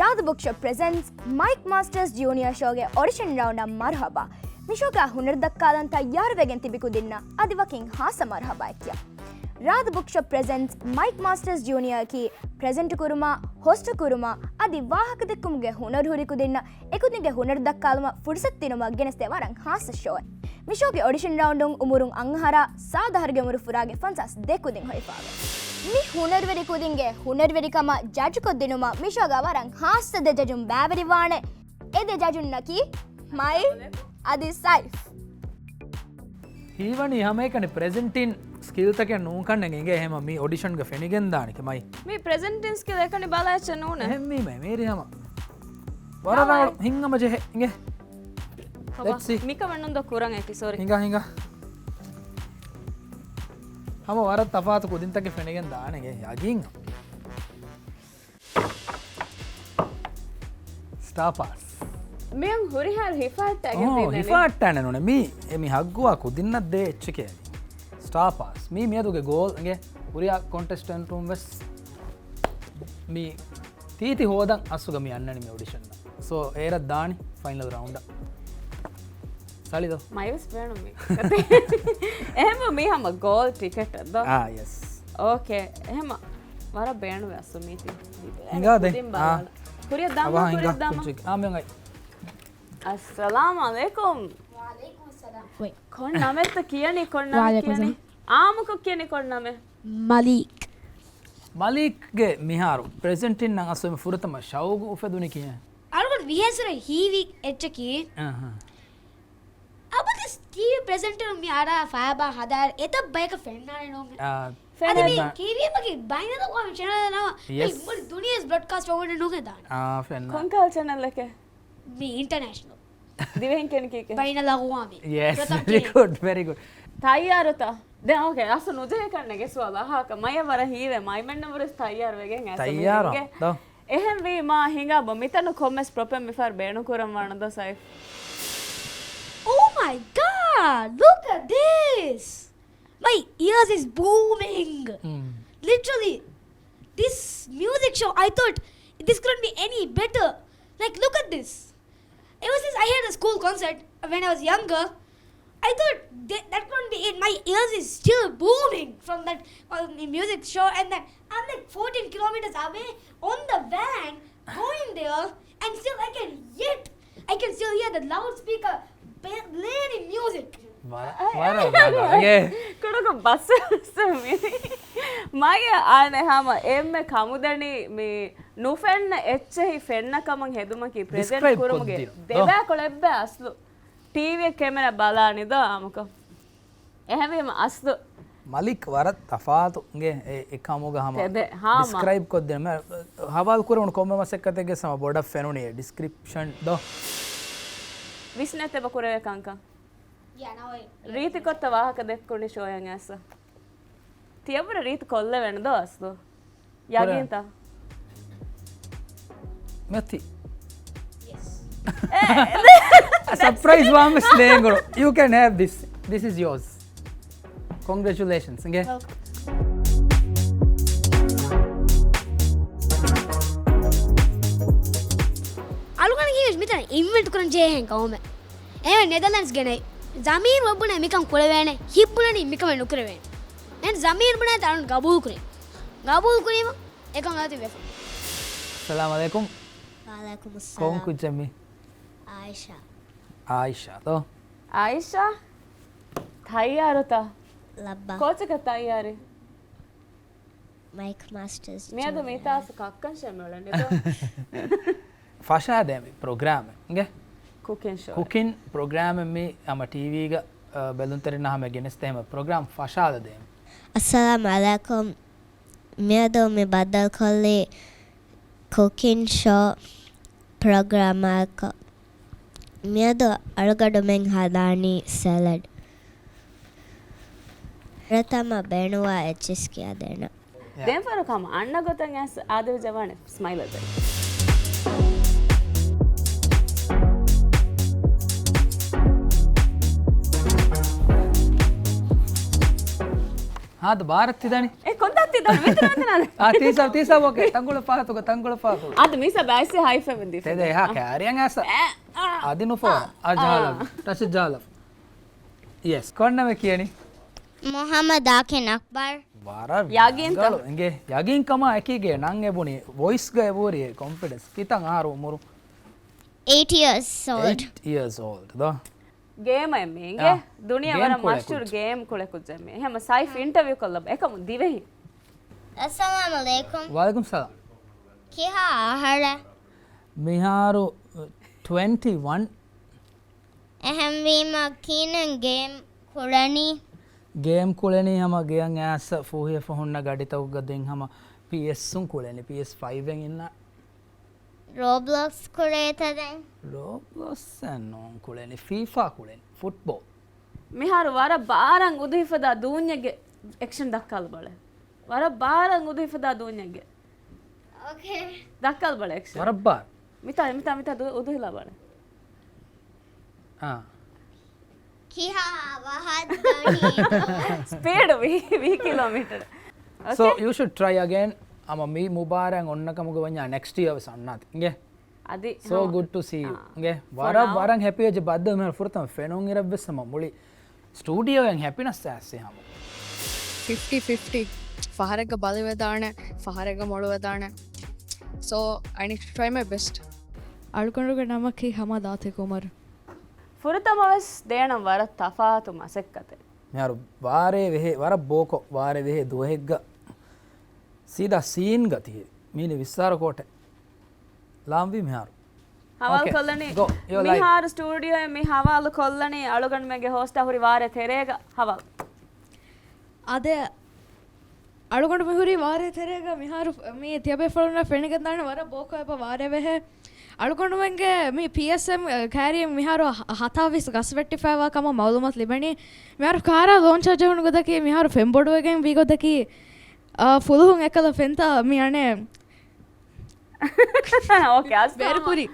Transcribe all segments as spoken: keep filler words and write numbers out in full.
ރާދަ ބުކްޝޮޕް ޕްރެޒެންޓްސް މައިކް މާސްޓަރސް ޖޫނިއާ ޝޯގެ އޮޑިޝަން ރައުންޑަށް މަރުހަބާ. މި ޝޯގަ ހުނަރު ދައްކާލަން ތައްޔާރުވެގެން ތިބި ކުދިންނަށް އަދި ވަކިން ހާއްސަ މަރުހަބާއެއް ކިޔާ. ރާދަ ބުކްޝޮޕް ޕްރެޒެންޓްސް މައިކް މާސްޓަރސް ޖޫނިއާއަކީ ޕްރެޒެންޓް ކުރުމާ، ހޮސްޓް ކުރުމާ އަދި ވާހަކަ ދެއްކުމުގެ ހުނަރު ހުރި ކުދިންނަށް އެކުދިންގެ ހުނަރު ދައްކާލުމަށް ފުރުސަތު ދިނުމަށް ގެނެސްދޭ ވަރަށް ހާއްސަ ޝޯއެއް. މި ޝޯގެ އޮޑިޝަން ރައުންޑުން އުމުރުން އަށް އަހަރާ ސާދަ އަހަރުގެ އުމުރު ފުރާގެ ފަންސާސް ދެ ކުދިން ހޮވިފައިވޭ. މި ހުނަރުވެރި ކުދިންގެ ހުނަރުވެރިކަމަށް ޖަޖުކޮށްދިނުމަށް މި ޝޯގަ ވަރަށް ހާއްސަ ދެ ޖަޖުން ބައިވެރިވާނެ. އެ ދެ ޖަޖުންނަކީ މައި އަދި ސައިފް. ހީވަނީ ހަމައެކަނި ޕްރެޒެންޓިން ސްކިލްތަކެއް ނޫންކަންނެއް އިނގޭ ހަމަ މި އޮޑިޝަންގަ ފެނިގެންދާނެ މައި. މި ޕްރެޒެންޓިން ސްކިލް އެކަނި ބަލާ އެއްޗެއް ނޫނޭ. އެހެން މީ މައި މޭރި ހަމަ. ވަރަށް ރަނގަޅު ހިނގަމަ ޖެހޭ އިނގޭ. ހޮބާ، Let's see. މިކަމެއް ނުންދޯ ކުރަން އެކި، ސޯރީ. ހިނގާ، ހިނގާ. ހަމަ ވަރަށް ތަފާތު ކުދިންތަކެއް ފެނިގެން ދާނެގެ ޔަގީން. ސްޓާ ޕާސް. މިއަން ހުރިހާރު ހިފާއްޓާގެން އޯ، ތިންނަނީ. ހިފާއްޓާނެ ނޫނެ. މީ، އެ މި ހައްގުވާ ކުދިންނަށް ދޭ އެއްޗެކޭ. ސްޓާ ޕާސް. މީ މިއަދުގެ ގޯލް އިނގޭ. ހުރިހާ ކޮންޓެސްޓެންޓުން ވެސް މި ތީތި ހޯދަން އަސްލުގަ މި އަންނަނީ މި އޮޑިޝަންއަށް. ސޯ، އޭރަށް ދާނީ ފައިނަލް ރައުންޑަށް. ސަޅިދޯ؟ މައިވެސް ބޭނުމީ. އެހެންވީމަ މީ ހަމަ ގޯލް ޓިކެޓެއް ދޯ؟ އާ، ޔެސް. އޯކޭ. އެހެމަ ވަރަށް ބޭނުވޭ އަސްލު މީތި. ހިނގާދޭ. ކުދިން އާ. ބަލާލަ. ކުރިއަށް ދާމާ، އަވަހަށް ހިނގާ ކުރިއަށް ދާމާ. ކުއްޖެއް. އާ، މި އޮން އައި. އައްސަލާމް އަލައިކުމް. ވަޢަލައިކުމް އައްސަލާމް. ކޮން ނަމެއްތަ ކިޔަނީ؟ ކޮން ނަމެއް ވަޢަލައިކުމް ކިޔަނީ؟ އައްސަލާމް. އާމުކޮށް ކިޔަނީ ކޮން ނަމެއް؟ މަލީކް. މަލީކްގެ މިހާރު ޕްރެޒެންޓިން ނަން އަސްލު މި ފުރަތަމަ ޝައުގު އުފެދުނީ ކިހިނެއް؟ އަޅުގަނޑު ވީހާވެސްވަރަށް ހީވި އެއްޗަކީ، އަހަ. އަބަދުވެސް ޓީވީ ޕްރެޒެންޓަރުން މި އަރާ ފައިބާ ހަދާއިރު އެތައް ބަޔަކަށް ފެންނާނެ ނޫން. އާ، އަދި މި ފެންނާ. ޓީވީއަކީ ބައިނަލްއަގްވާމީ ޗެނަލެއް ނަމަ، ޔެސް. މުޅި ދުނިޔޭސް ބްރޯޑްކާސްޓް ވެވޭނެ ނޫން ދާނެ. އާ، ފެންނާ. ކޮންކަހަލަ ޗެނަލްއެކޭ؟ މި އިންޓަނޭޝަނަލް. ދިވެހިން ކިޔަނީ ކީކޭ؟ ބައިނަލްއަގްވާމީ. ޔެސް، ވެރި ގުޑް، ވެރި ގުޑް. ތައްޔާރުތަ؟ ދެން އޯކޭ، އަސްލު ނުޖެހޭ ކަންނޭނގެ ސުވާލު އަހާކަށް. މަޔަށް ވަރަށް ހީވޭ، މައިމެންނަށްވުރެސް ތައްޔާރު ވެގެން އައިސް ތައްޔާރު، މީހުންގެ. ދޯ. އެހެންވީމާ ހިނގާބަ މިތަނު ކޮންމެސް ޕްރޮޕެން މިފަހަރު ބޭނުންކުރަން ވާނެ ދޯ ސައިފް؟ Oh my God, look at this! My ears is booming! މް. Literally, this music show, I thought this couldn't be any better. Like, look at this. Ever since I had a school concert when I was younger, I thought that, that couldn't be it. My ears is still booming from that, uh, music show, and then I'm, like, fourteen kilometers away on the van going there, and still I can yet I can still hear the loudspeaker blaring music. ވަރަށް، ވަރަށް ރަނގަޅު. އޭ. ކުޑަކޮށް ބަސް މި. މަޔަށް އާނެ ހަމަ އެންމެ ކަމުދަނީ މި ނުފެންނަ އެއްޗެހި ފެންނަ ކަމަށް ހެދުމަކީ ޕްރެޒެންޓް ޑިސްކްރައިބް ކުރުމުގެ ކޮށްދިނުން. ދޯ. ދެބައިކުޅަ އެއްބައި އަސްލު ޓީވީއެއް ކެމެރާ ބަލާނީ ދޯ އާމުކޮށް. އެހެންވީމަ އަސްލު. މަލިކް ވަރަށް ތަފާތު އިނގޭ އެ، އެ ކަމުގަ ހަމަ ތެދެއް، ހާމަ. ޑިސްކްރައިބް ކޮށްދޭން. މަ، ހަވާލު ކުރެވުނު ކޮންމެ މަސައްކަތެއްގެ ހަމަ ބޮޑަށް ފެނުނީ އެ ޑިސްކްރިޕްޝަން ދޯ. ވިސްނޭތެ ބަ ކުރެވޭ ކަންކަން. ޔާ، ނޯ ވޭ. ރީތިކޮށްތަ ވާހަކަ ދެއްކުނީ ޝޯއަށް އައިސް؟ ތިޔަށްވުރެ ރީތި ކޮށްލެވޭނެ ދޯ އަސްލު. ޔަގީންތަ؟ މެތި. ސަޕްރައިޒް ވާމެސް ލޭނގުޅު. You can have this. This is yours. Congratulations. އިނގޭ. އަޅުގަނޑަކީ މިތަނަށް އިންވައިޓް ކުރަން ޖެހޭ ހެން ގައުމެއް. އެހެން ނެދަލެންޑްސް ގެނައި. ޒަމީރު ބުނޭ މިކަން ކުރެވޭނެ، ހިތް ބުނަނީ މިކަމެއް ނުކުރެވޭނެ. އެހެން ޒަމީރު ބުނޭ އަޅުން ގަބޫލު ކުރީ. ގަބޫލު ކުރީމަ އެކަން އަދި ވެފަ. އައްސަލާމު ޢަލައިކުމް. ވަޢަލައިކުމުއްސަލާމް. ކޮން ކުއްޖެއް މީ؟ އާއިޝާ. އާއިޝާ ތޯ؟ އާއިޝާ، ތައްޔާރުތަ؟ ލައްބަ. ކޯޗަކަށް ތައްޔާރީ؟ މައިކް މާސްޓަރސް މިއަދު ޖޫނިއާ. މިތާސް ކައްކަން ޝެމެޅެން ދޯ. ފަށާދޭ މި ޕްރޮގްރާމެއް އިނގޭ. ކުކިން ޝޯ. ކުކިން ޕްރޮގްރާމެއް މި ހަމަ ޓީވީގަ، އަ، ބެލުންތެރިންނާ ހަމަ ގެނެސްދޭ ހަމަ ޕްރޮގްރާމް ފަށާދަދޭ. އައްސަލާމު ޢަލައިކުމް. މިއަދު މި ބައްދަލުކޮށްލީ ކުކިން ޝޯ ޕްރޮގްރާމަކަށް. މިއަދު އަޅުގަޑުމެން ހަދާނީ ސެލަޑް. ފުރަތަމަ ބޭނުންވާ އެއްޗިސް ކިޔާދޭނަ. ދެންފަރު ކަމަށް އަންނަ ގޮތަށް އައިސް އާދެވި ޖަވާނެ ސްމައިލަށް ދެން. ހާދަ ބާރަށް ތިދާނީ. އެ ކޮންދާ ދަން މިތަނަށް މިތަނަށް. އާ، ތީސަ، ތީސަ، އޯކޭ. ތަންކޮޅެއް ފާހަގަތުގަ، ތަންކޮޅެއް ފާހަގަތުގަ. އަދި މީސަ ބައިސް ހައިފަ ވެންދީ. ތެދޭ، އެހާ ކާރިއަން އައިސް. އަދި ނުފޯރ. އާ، ޖަހާލަ. ޓަސް ޖަހާލަ. ޔެސް، ކޮންނަމެ ކިޔަނީ؟ މުހައްމަދު އާކިން އަކްބަރު. ވަރަށް ޔަގީންތަ؟ ރަނގަޅު. އިނގޭ، ޔަގީން ކަމާ އެކީގެ ނަން އެބުނީ، ވޮއިސްގަ އެބުރި ކޮންފިޑެންސް. ކިތަން އަހަރު އުމުރު؟ Eight years old. Eight years old ދޯ. ގޭމަ އެއްމެ އިނގޭ. ދުނިޔެ ވަރަށް މަޝްހޫރު ގޭމް ކުޅެކުއްޖެއްމެ. ހަމަ ސައިފް އިންޓަވިއު ކޮށްލަ އެކަމު ދިވެހި. އައްސަލާމު ޢަލައިކުމް. ވަޢަލައިކުމް ސަލާމް. ކިހާ އަހަރެއް؟ މިހާރު ޓްވެންޓީ ވަން. އެހެންވީމަ ކިހިނެއް ގޭމް ކުޅެނީ؟ ގޭމް ކުޅެނީ ހަމަ ގެޔަށް އައިސް ފޫހިވެފަ ހުންނަ ގަޑިތަކުގަ ދެން ހަމަ ޕީއެސްއުން ކުޅެނީ، ޕީއެސް ފައިވް އިންނަ. ރޯބްލޮކްސް ކުޅޭތަ ދެން؟ ރޯބްލޮކްސް އެއް ނޫން ކުޅެނީ، ފީފާ ކުޅެނީ، ފުޓްބޯލް. މިހާރު ވަރަށް ބާރަށް އުދުހިފަދާ ދޫންޏެއްގެ އެކްޝަން ދައްކާލަބަލަ. ވަރަށް ބާރަށް އުދުހިފަދާ ދޫންޏެއްގެ. އޯކޭ. ދައްކާލަބަލަ އެކްޝަން. ވަރަށް ބާރަށް. މިތާ، މިތާ، މިތާ ދު-، އުދުހިލާ ބަލަ. އާ. ކިހާ ވަހަށް ދަނީ؟ ސްޕީޑު ވީ، ވީ ކިލޯމީޓަރު. So, okay? You should try again. އަމަ މި މުބާރާތް އޮންނަ ކަމުގަ ވަންޏާ ނެކްސްޓް އިޔާ ވެސް އަންނާތި. އިނގޭ؟ އަދި، So good to see you. އާ. އިނގޭ؟ ވަރަށް، ވަރަށް ހެޕީ އެޖެ ބައްދަލު މިހާރު ފުރަތަމަ ފެނުން އިރަށް ވެސް ހަމަ މުޅި ސްޓޫޑިއޯއިން ހެޕިނަސް އައިސް ހަމަ. ފިފްޓީ ފިފްޓީ. ފަހަރެއްގަ ބަލިވެދާނެ، ފަހަރެއްގަ މޮޅުވެދާނެ. So, I need to try my best. އަޅުގަނޑުގެ ނަމަކީ ހަމަ ދާތެ ގުމަރު. ފުރަތަމަ ވެސް ދޭނަން ވަރަށް ތަފާތު މަސައްކަތެއް. މިހާރު ވާރޭ ވެހޭ، ވަރަށް ބޯކޮށް، ވާރޭ ވެހޭ ދުވަހެއްގަ ސީދާ ސީންގަ ތިހިރި. މީނި ވިއްސާރަ ކޯޓެއް ލާންވީ މިހާރު. ހަވާލު Okay. ކޮށްލަނީ. Go. Your line. މިހާރު ސްޓޫޑިއޯއެއް މި ހަވާލު ކޮށްލަނީ އަޅުގަނޑުމެންގެ ހޯސްޓާ ހުރި ވާރޭ ތެރޭގަ ހަވާލު. އާދެ، އަޅުގަނޑު މިހުރީ ވާރޭ ތެރޭގަ މިހާރު މި ތިޔަބޭފުޅުންނަށް ފެނިގެންދާނެ ވަރަށް ބޯކޮށް އެބަ ވާރޭ ވެހޭ. އަޅުގަނޑުމެންގެ މި ޕީއެސްއެމް ކާރިއަން މިހާރު ހަ-، ހަތާވީސް ގަސް ވެއްޓިފައިވާ ކަމަށް މައުލޫމާތު ލިބެނީ. މިހާރު ކާރާ ލޯންޗާ ޖެހުނު ގޮތަކީ މިހާރު ފެންބޮޑުވެގެން ވީ ގޮތަކީ، އާ، ފުލުހުން އެކަލަ ފެންތައް މި އަނެއް. އޯކޭ، އަސްލު ބޭރުކުރި.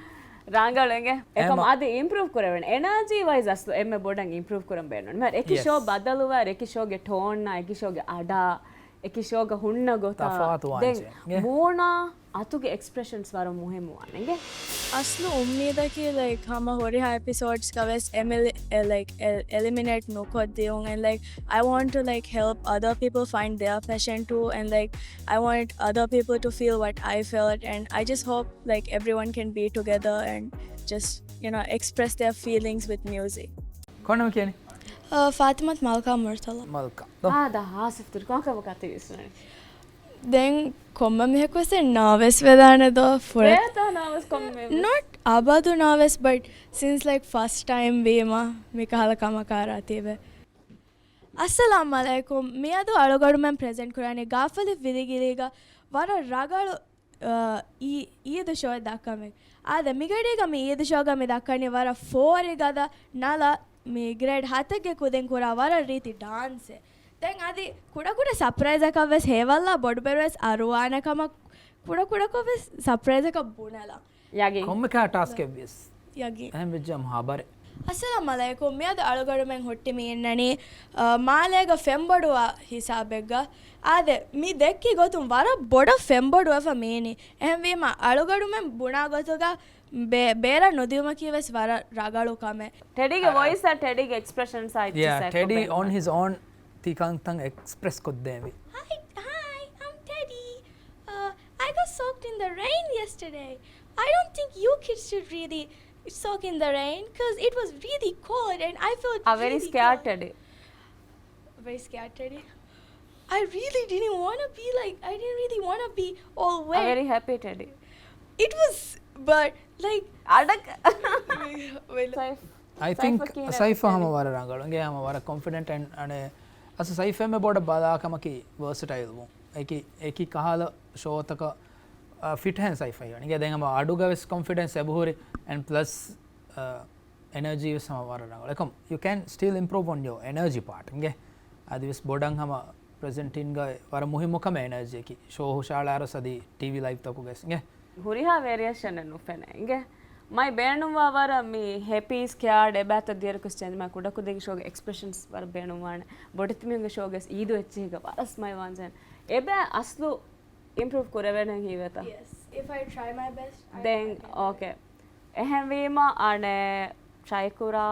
ރާނގަޅު އިނގޭ. އެކަމް އެމަ- އަދި އިމްޕްރޫވް ކުރެވެން. އެނާޖީ ވައިޒް އަސްލު އެންމެ ބޮޑަށް އިމްޕްރޫވް ކުރަން ބޭނުން. މިހާރު އެކި ޝޯ ބަދަލުވާ، އެކި ޝޯގެ ޓޯން، އެކި ޝޯގެ އަޑާ، އެކި ޝޯގަ ހުންނަ ގޮތާ. ތަފާތު ދެން ވާންޖެ. އިނގޭ. މޫނާ އަތުގެ އެކްސްޕްރެޝަންސް ވަރަށް މުހިއްމުވާނެ އިނގޭ. އަސްލު އުއްމީދަކީ، ލައިކް، ހަމަ ހުރިހާ އެޕިސޯޑްސްގަ ވެސް އެމިލި-، އެ، ލައިކް، އެ-، އެލިމިނޭޓް ނުކޮށްދިޔުން. And, like, I want to, like, help other people find their passion too. And, like, I want other people to feel what I felt. And I just hope, like, everyone can be together and just, you know, express their feelings with music. ކޮންނަމެ ކިޔަނީ؟ އަ، ފާތިމަތު މަލްކާ މުރުތަލާ. މަލްކާ. ދޯ. އާދަ، ހާސިފް ތިރި ކޮންކަމަކާ ތި ވިސްނަނީ؟ ދެން ކޮންމެ މީހަކު ވެސް ނާވެސް ވެދާނެ ދޯ ފުރަތަ-، ވޭތާ ނާވެސް ކޮންމެ މީހަކު؟ Not އަބަދު ނާވެސް، but since, like, first time ވީމަ މި ކަހަލަ ކަމަކާ ރާތީބެ. އައްސަލާމް އަލައިކުމް. މިއަދު އަޅުގަޑުމެން ޕްރެޒެންޓް ކުރާނީ ގާފަލި ވިލިގިލީގަ ވަރަށް ރަގަޅު، އަ، އީ-، އީދު ޝޯއެއް ދައްކަމެއް. އާދެ، މިގަޑީގަ މި އީދު ޝޯގަ މި ދައްކަނީ ވަރަށް ފޯރިގަދަ ނަލަ މި ގްރޭޑް ހަތެއްގެ ކުދިން ކުރާ ވަރަށް ރީތި ޑާންސެއް. ދެން އަދި ކުޑަކުޑަ ސަޕްރައިޒަކަށް ވެސް ހޭވައްލާ ބޮޑުބޭރު ވެސް އަރުވާނެ ކަމަށް ކުޑަކުޑަކޮށް ވެސް ސަޕްރައިޒަކަށް ބުނެލާ. ޔަގީން. ކޮންމެ ކަހަލަ ޓާސްކެއް ވިޔަސް. ޔަގީން. އެހެން ވެއްޖެ ހަމަ ހާބަރެއް. އައްސަލާމް އަލައިކުމް. މިއަދު އަޅުގަޑުމެން ހުއްޓި މި އިންނަނީ، އަ، މާލޭގަ ފެންބޮޑުވާ ހިސާބެއްގަ. އާދެ، މި ދެއްކި ގޮތުން ވަރަށް ބޮޑަށް ފެންބޮޑުވެފަ މިއިނީ. އެހެންވީމަ އަޅުގަޑުމެން ބުނާ ގޮތުގަ ބޭ-، ބޭރަށް ނުދިޔުމަކީ ވެސް ވަރަށް ރަގަޅު ކަމެއް. ޓެޑީގެ އަ، ވޮއިސްއާ ޓެޑީގެ އެކްސްޕްރެޝަންސް އާ އެއްޗިއްސާ ޓެޑީ އޮން ހިސް އޯން ތި ކަންތައް އެކްސްޕްރެސް ކޮށްދޭންވީ. Hi, hi, I'm Teddy. Uh, I got soaked in the rain yesterday. I don't think you kids should really soak in the rain 'cause it was really cold and I felt really cold. I'm very scared, Teddy. Very scared, Teddy. I really didn't wanna be like, I didn't really wanna be all wet. I'm very happy, Teddy. It was, but, like, އަޑަކަށް. Well, I think ސައިފަ ހަމަ ވަރަށް ރަނގަޅު. އިނގޭ ހަމަ ވަރަށް ކޮންފިޑެންޓް އެންޑް އަނެއް އަސް ސައިފް އެންމެ ބޮޑަށް ބަލާ ކަމަކީ ވާސަޓައިލް ވުން. އެކި، އެކި ކަހަލަ ޝޯތަކަށް، އަ، ފިޓް ހެން ސައިފަ ހީވަނީ. އިނގޭ ދެން ހަމަ އަޑުގަ ވެސް ކޮންފިޑެންސް އެބަހުރި އެންޑް ޕްލަސް، އަ، އެނަޖީ ވެސް ހަމަ ވަރަށް ރަނގަޅު. އެކަމް، you can still improve on your energy part. އިނގޭ އަދިވެސް ބޮޑަށް ހަމަ ޕްރެޒެންޓިންގ ވަރަށް މުހިއްމު ކަމެއް އެނަޖީއަކީ. ޝޯ ހުށަހަޅާއިރު އަދި ޓީވީ ލައިވްތަކުގައި ވެސް އިނގޭ. ހުރިހާ ވޭރިއޭޝަނެއް ނުފެނޭ އިނގޭ. މައި ބޭނުންވާ ވަރަށް މި ހެޕީ، ސްކެއާޑް، އެބައިތައް ދިޔަރަކު ސްޓޭޖް މައި ކުޑަކުދިންގެ ޝޯގެ އެކްސްޕްރެޝަންސް ވަރަށް ބޭނުންވާނެ. ބޮޑެތިމީހުންގެ ޝޯގެ އީދު އެއްޗެހިގަ ވަރަށް ސްމައިލް ވާންޖެހޭނެ. އެބައި އަސްލު އިމްޕްރޫވް ކުރެވޭނެ ހީވޭތަ؟ Yes. If I try my best, I, then, I can do it. Okay. އެހެންވީމަ އަނެއް ޓްރައި ކުރާ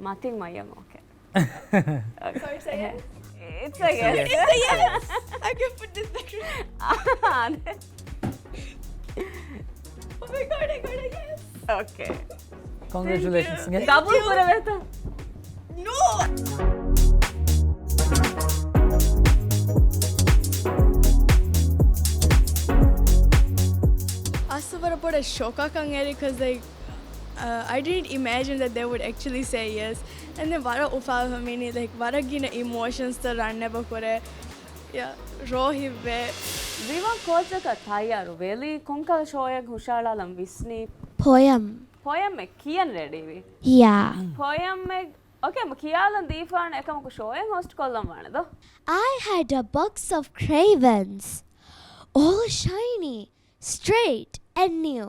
މަތިން މައްޔަމް އޯކޭ. So it's a yes? It's a yes. It's a yes. I can put this back. Oh my God, I got a yes. Okay. Congratulations. ގެ ގަބޫލު ކުރެވޭތަ؟ No. އަސްލު ވަރަށް ބޮޑަށް ޝޮކަކަށް އެރި، 'cause, like, uh, I didn't imagine that they would actually say yes. And then ވަރަށް އުފާވެފަ މިނި، like, ވަރަށް ގިނަ އިމޯޝަންސްތައް ރަންނެބަ ކުރޭ. ޔާ، ރޯ ހިތްވޭ. ވިވާން ކޯޗަކަށް ތައްޔާރު ވެލީ ކޮންކަހަލަ ޝޯއެއް ހުށައަޅާލަން ވިސްނީ؟ ޕޮއަމް. ޕޮއަމްއެއް ކިޔަން ރެޑީވީ؟ ޔާ. ޕޮއަމްއެއް، އޯކޭ، މަ ކިޔާލަން ދީފާނެ އެކަމަކު ޝޯއެއް ހޯސްޓް ކޮށްލަން ވާނެ ދޯ؟ I had a box of crayons, all shiny, straight and new.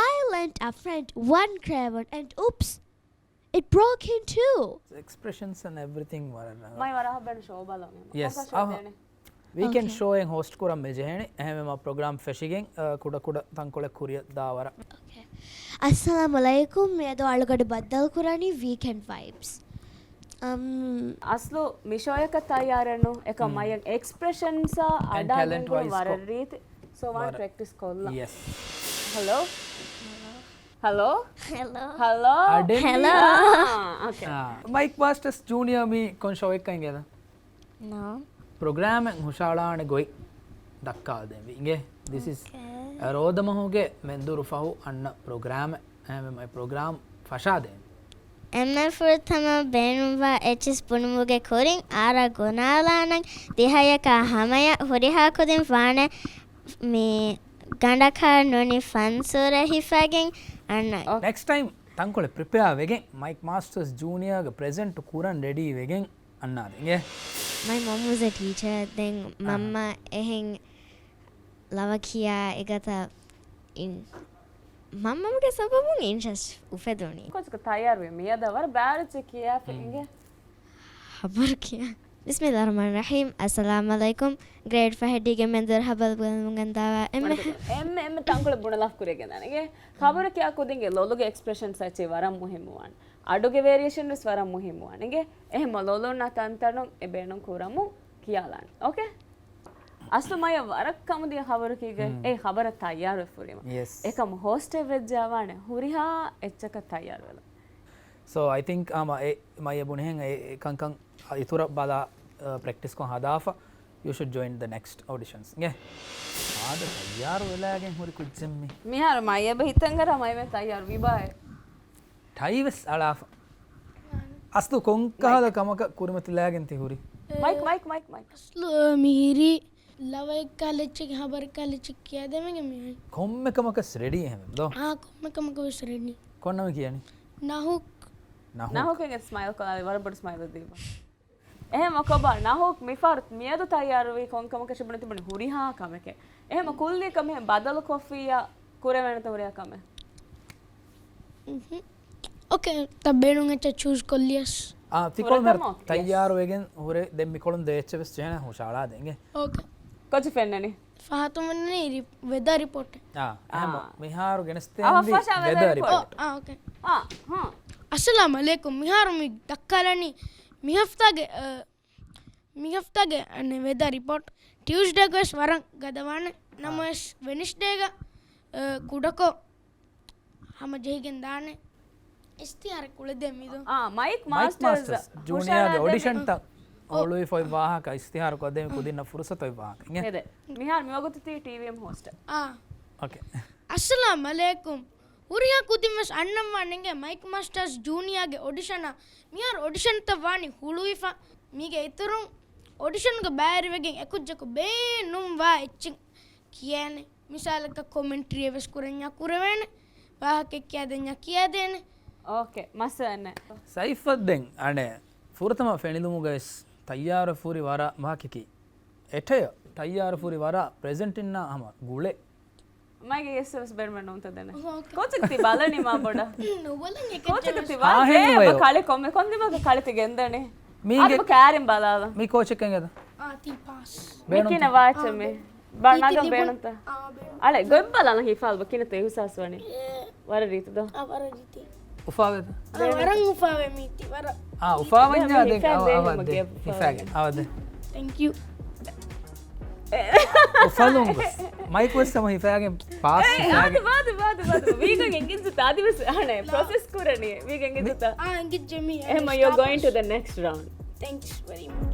I lent a friend one crayon and oops, it broke in two. Expressions and everything ވަރަށް ރަނގަޅު. މައި ވަރަށް ހަބެން ޝޯ ބަލަން. Yes. ކޮންކަހަލަ ޝޯއެއް ދޭނެ؟ ވީކެންޑް ޝޯއެއް ހޯސްޓް ކުރަން މި ޖެހޭނެ. އެހެންވީމަ ޕްރޮގްރާމް ފެށިގެން، އަ، ކުޑަކުޑަ ތަންކޮޅެއް ކުރިއަށް ދާވަރަށް. އޯކޭ. އައްސަލާމު ޢަލައިކުމް. މިއަދު އަޅުގަޑު ބައްދަލުކުރަނީ ވީކެންޑް ވައިބްސް. އަމް، އަސްލު މި ޝޯއަކަށް ތައްޔާރެއްނު. އެކަމް މައިގެ އެކްސްޕްރެޝަންސް އަޑާގެން ވަރަށް ރީތި. ސޯ ވާން ޕްރެކްޓިސް ކޮށްލަން. ޔެސް. ހެލޯ؟ ހެލޯ؟ ހެލޯ؟ ހެލޯ؟ އާ، އޯކޭ. މައިކް މާސްޓަރސް ޖޫނިއާ މީ ކޮން ޝޯއެއްކަން އިނގޭތަ؟ ނޯ. ޕްރޮގްރާމެއް ހުށައަޅާނެ ގޮތް ދައްކާލަދޭންވީ. އިނގޭ. ދިސް އިޒް ރޯދަމަހުގެ މެންދުރު ފަހު އަންނަ ޕްރޮގްރާމެއް. އެހެންވީމަ މައި ޕްރޮގްރާމް ފަށާދޭން. އެންމެ ފުރަތަމަ ބޭނުންވާ އެއްޗިސް ބުނުމުގެ ކުރިން އާރާ ގުނާލާނަން. ދިހަޔަކާ ހަމަޔަށް ހުރިހާ ކުދިން ވާނެ މި ގަނޑަކާ ނޫނީ ފަންސުރެ ހިފަގެން އަންނަ. ނެކްސްޓް ޓައިމް ތަންކޮޅެއް ޕްރިޕެއާ ވެގެން މައިކް މާސްޓަރސް ޖޫނިއާގެ ޕްރެޒެންޓް ކުރަން ރެޑީ ވެގެން އަންނާދެން އިނގޭ. My mom was a teacher. ދެން މަންމަ އެހެން ލަވަ ކިޔާ އެގަތަ އިން. މަންމަގެ ސަބަބުން އިންޓްރެސްޓް އުފެދުނީ. ކޯޗަކަށް ތައްޔާރުވީ މިއަދާ ވަރަށް ބާރައްޗެއް ކިޔާފަ އިނގޭ. ހަބަރު ކިޔާ. ބިސްމިﷲ ރަޙްމާން ރަޙީމް. އައްސަލާމް ޢަލައިކުމް. ގްރޭޑް ފަހެއް ޑީގެ މެންދުރު ހަބަރު ބުނެލަމުން ގެންދާވާ އެންމެ. އެންމެ، އެންމެ ތަންކޮޅެއް ބުނެލާފަ ކުރިއަށް ގެންދާނެ. އިނގޭ. ޚަބަރު ކިޔާ ކުދިންގެ ލޮލުގެ އެކްސްޕްރެޝަންސް އެއްޗެއް ވަރަށް މުހިއްމުވާނެ. އަޑުގެ ވޭރިއޭޝަން ވެސް ވަރަށް މުހިއްމުވާނެ. އިނގޭ. އެހެންމަ ލޮލުންނާ ތަންތަނުން އެ ބޭނުން ކުރަމުން ކިޔާލާނެ. އޯކޭ؟ އަސްލު މަޔަށް ވަރަށް ކަމުދިޔަ ޚަބަރަކީގަ އެ ޚަބަރަށް ތައްޔާރުވެ ފުރީމަ. އެކަމު ހޯސްޓެއް ވެއްޖާވާނެ ހުރިހާ އެއްޗަކަށް ތައްޔާރުވެލަ. So, I think އާމަ އެ މަޔަށް ބުނިހެން އެ، އެ ކަންކަން އިތުރަށް ބަލާ، އަ، ޕްރެކްޓިސްކޮށް ހަދާފަ. You should join the next auditions. އިނގޭ. އާދެ ތައްޔާރު ވެލާގެން ހުރި ކުއްޖެއްމި. މިހާރު މަޔަށް ހިތަށް އަރާ މައިމެން ތައްޔާރު ވީބާއޭ. ޓައިވެސް އަޅާފަ. އަސްލު ކޮންކަހަލަ ކަމަކަށް ކުރިމަތިލާގެން ތި ހުރީ؟ މައިކް، މައިކް، މައިކް، މައިކް. އަސްލު މިހިރީ ލަވައެއްކާ ލެއްޗެއް ހަބަރެއްކާ ލެއްޗެއް ކިޔާދޭމެގެ މިހާރީ. ކޮންމެ ކަމަކަސް ރެޑީ އެހެން ދޯ؟ އާ، ކޮންމެ ކަމަކަށް ވެސް ރެޑީ. ކޮން ނަމެއް ކިޔަނީ؟ ނަހޫކް. ނަހޫކް. ނަހޫކެއް ސްމައިލް ކޮށްލާ ވަރަށް ބޮޑު ސްމައިލް ދީބަ. އެހެން ކޮބާ ނަހޫކް މިފަހަރު މިއަދު ތައްޔާރުވީ ކޮން ކަމަކަށް ބުނެ ތިބުނީ ހުރިހާ ކަމެކޭ. އެހެން ކުއްލި ކަމެއް ބަދަލު ކޮށްފިއްޔާ ކުރެވޭނެތަ ހުރިހާ ކަމެއް؟ އުހު. އޯކޭ، ތަ ބޭނުން އެއްޗެއް ޗޫސް ކޮށްލިޔަސް. އާ، ތިކޮޅު މި ތައްޔާރުވެގެން ހުރެ ދެން މިކޮޅުން ދޭ އެއްޗެއް ވެސް ޖެހޭނެ ހުށައަޅާދޭން އިނގޭ. އޯކޭ. ކޮޗި ފެންނަނީ؟ ފަހަތުން ވެންނަނީ ވެދާ ރިޕޯޓް. އާ، އެހެން މިހާރު ގެނެސްދޭން ވެދާ ރިޕޯޓް. އާ، އޯކޭ. އާ، ހާ. އައްސަލާމް ޢަލައިކުމް. މިހާރު މި ދައްކާލަނީ މި ހަފްތާގެ، އަ، މި ހަފްތާގެ އަނެއް ވެދާ ރިޕޯޓް. ޓިއުސްޑޭގަ ވެސް ވަރަށް ގަދަވާނެ. އާ. ނަމަވެސް ވެނިސްޑޭގަ، އަ، ކުޑަކޮށް ހަމަ ޖެހިގެން ދާނެ. އިސްތިހާރެއް ކުޅެދޭ މިދޯ. އާ، މައިކް މާސްޓަރސް ޖޫނިއާގެ އޮޑިޝަންތައް އޮ. ހުޅުވިފައި ވާހަކަ، އިސްތިހާރު ކޮށްދޭ ކުދިންނަށް ފުރުސަތު އޮތް ވާހަކަ. އިނގޭ. މިހާރު މިވަގުތު ތީ ޓީވީއެމް ހޯސްޓް. އާ. އޯކޭ. އައްސަލާމް ޢަލައިކުމް. ހުރިހާ ކުދިން ވެސް އަންނަންވާނެ އިނގޭ މައިކް މާސްޓަރސް ޖޫނިއާގެ އޮޑިޝަނަށް. މިހާރު އޮޑިޝަންތައް ވާނީ ހުޅުވިފަ. މީގެ އިތުރުން އޮޑިޝަންގަ ބައިވެރިވެގެން އެކުއްޖަކު ބޭނުންވާ އެއްޗެއް ކިޔޭނެ. މިސާލަކަށް ކޮމެންޓްރީއެއް ވެސް ކުރަންޏާ ކުރެވޭނެ. ވާހަކައެއް ކިޔާދެންޏާ ކިޔާދޭނެ. އޯކޭ، މައްސަލައެއް ނެތް. ސައިފަށް ދެން އަނެއް ފުރަތަމަ ފެނިލުމުގަ ވެސް ތައްޔާރު ފުރި ވަރަށް މާކެކި. އެޓެޔަ ތައްޔާރު ފުރި ވަރަށް ޕްރެޒެންޓިންނާ ހަމަ ގުޅޭ. މައިގެ އެސް އެސް ބެންމެ ނޫންތަ ދެނެ. ކޯޗެއް ތި ބަލަނީ މާ ބޮޑަށް. ނުބަލަން އެކައްޗެއް ކޯޗެއް ތި ވެސް. ބަލަނީ. ކޯޗެއް ތި ބަލަނީ. ކޯ-، ކޯ-، ކޮންދިމަގަ ކަޅި ކޮންމެ-، ކޮންދިމަގަ ކަޅި ތި ގެންދަނީ. މީގެ-، އަދި ކައިރިން ބަލާލަ. މި ކޯޗެއް ކަން އެދަ؟ އާ، ތީ ޕާސް. މި ބޭނުންތަ؟ ކިނަ ވާޗެއް މި. ބާ ނަގަން ބޭނުންތަ؟ އާ، ބޭނުން. އަޅެ، ގޮތް ބަލާލަ ހިފާލް ބަ ކިނަ ތެ އިހުސާސް ވަނީ. އޭ. ވަރަށް ރީތި ދޯ. އާ، ވަރަށް ރީތި. އުފާވެދ؟ އާ، ވަރަށް އުފާވެ މީތި، ވަރަށް. އާ، އުފާވަންޏާ ދެން ހިފާ އަވަ-، އަވަ ދެ. ހިފާގެ، އަވަ ދެ. ތެންކް ޔޫ. އުފަލުން ގޮސް. މައިކް ވެސް ހަމަ ހިފާގެން ޕާސް އޭ، ހިފާގެން. ވާދި، ވާދި، ވާދި، ވާދި. ވީގަން އެނގިއްޖު ތާދި ވެސް އަހަނެ. ޕްރޮސެސް ކުރަނީ. ވީގަން އެނގިއްޖު ތާ. އާ، އެނގިއްޖެ މީ. އެހެމަ، you're going to the next round. Thanks very much.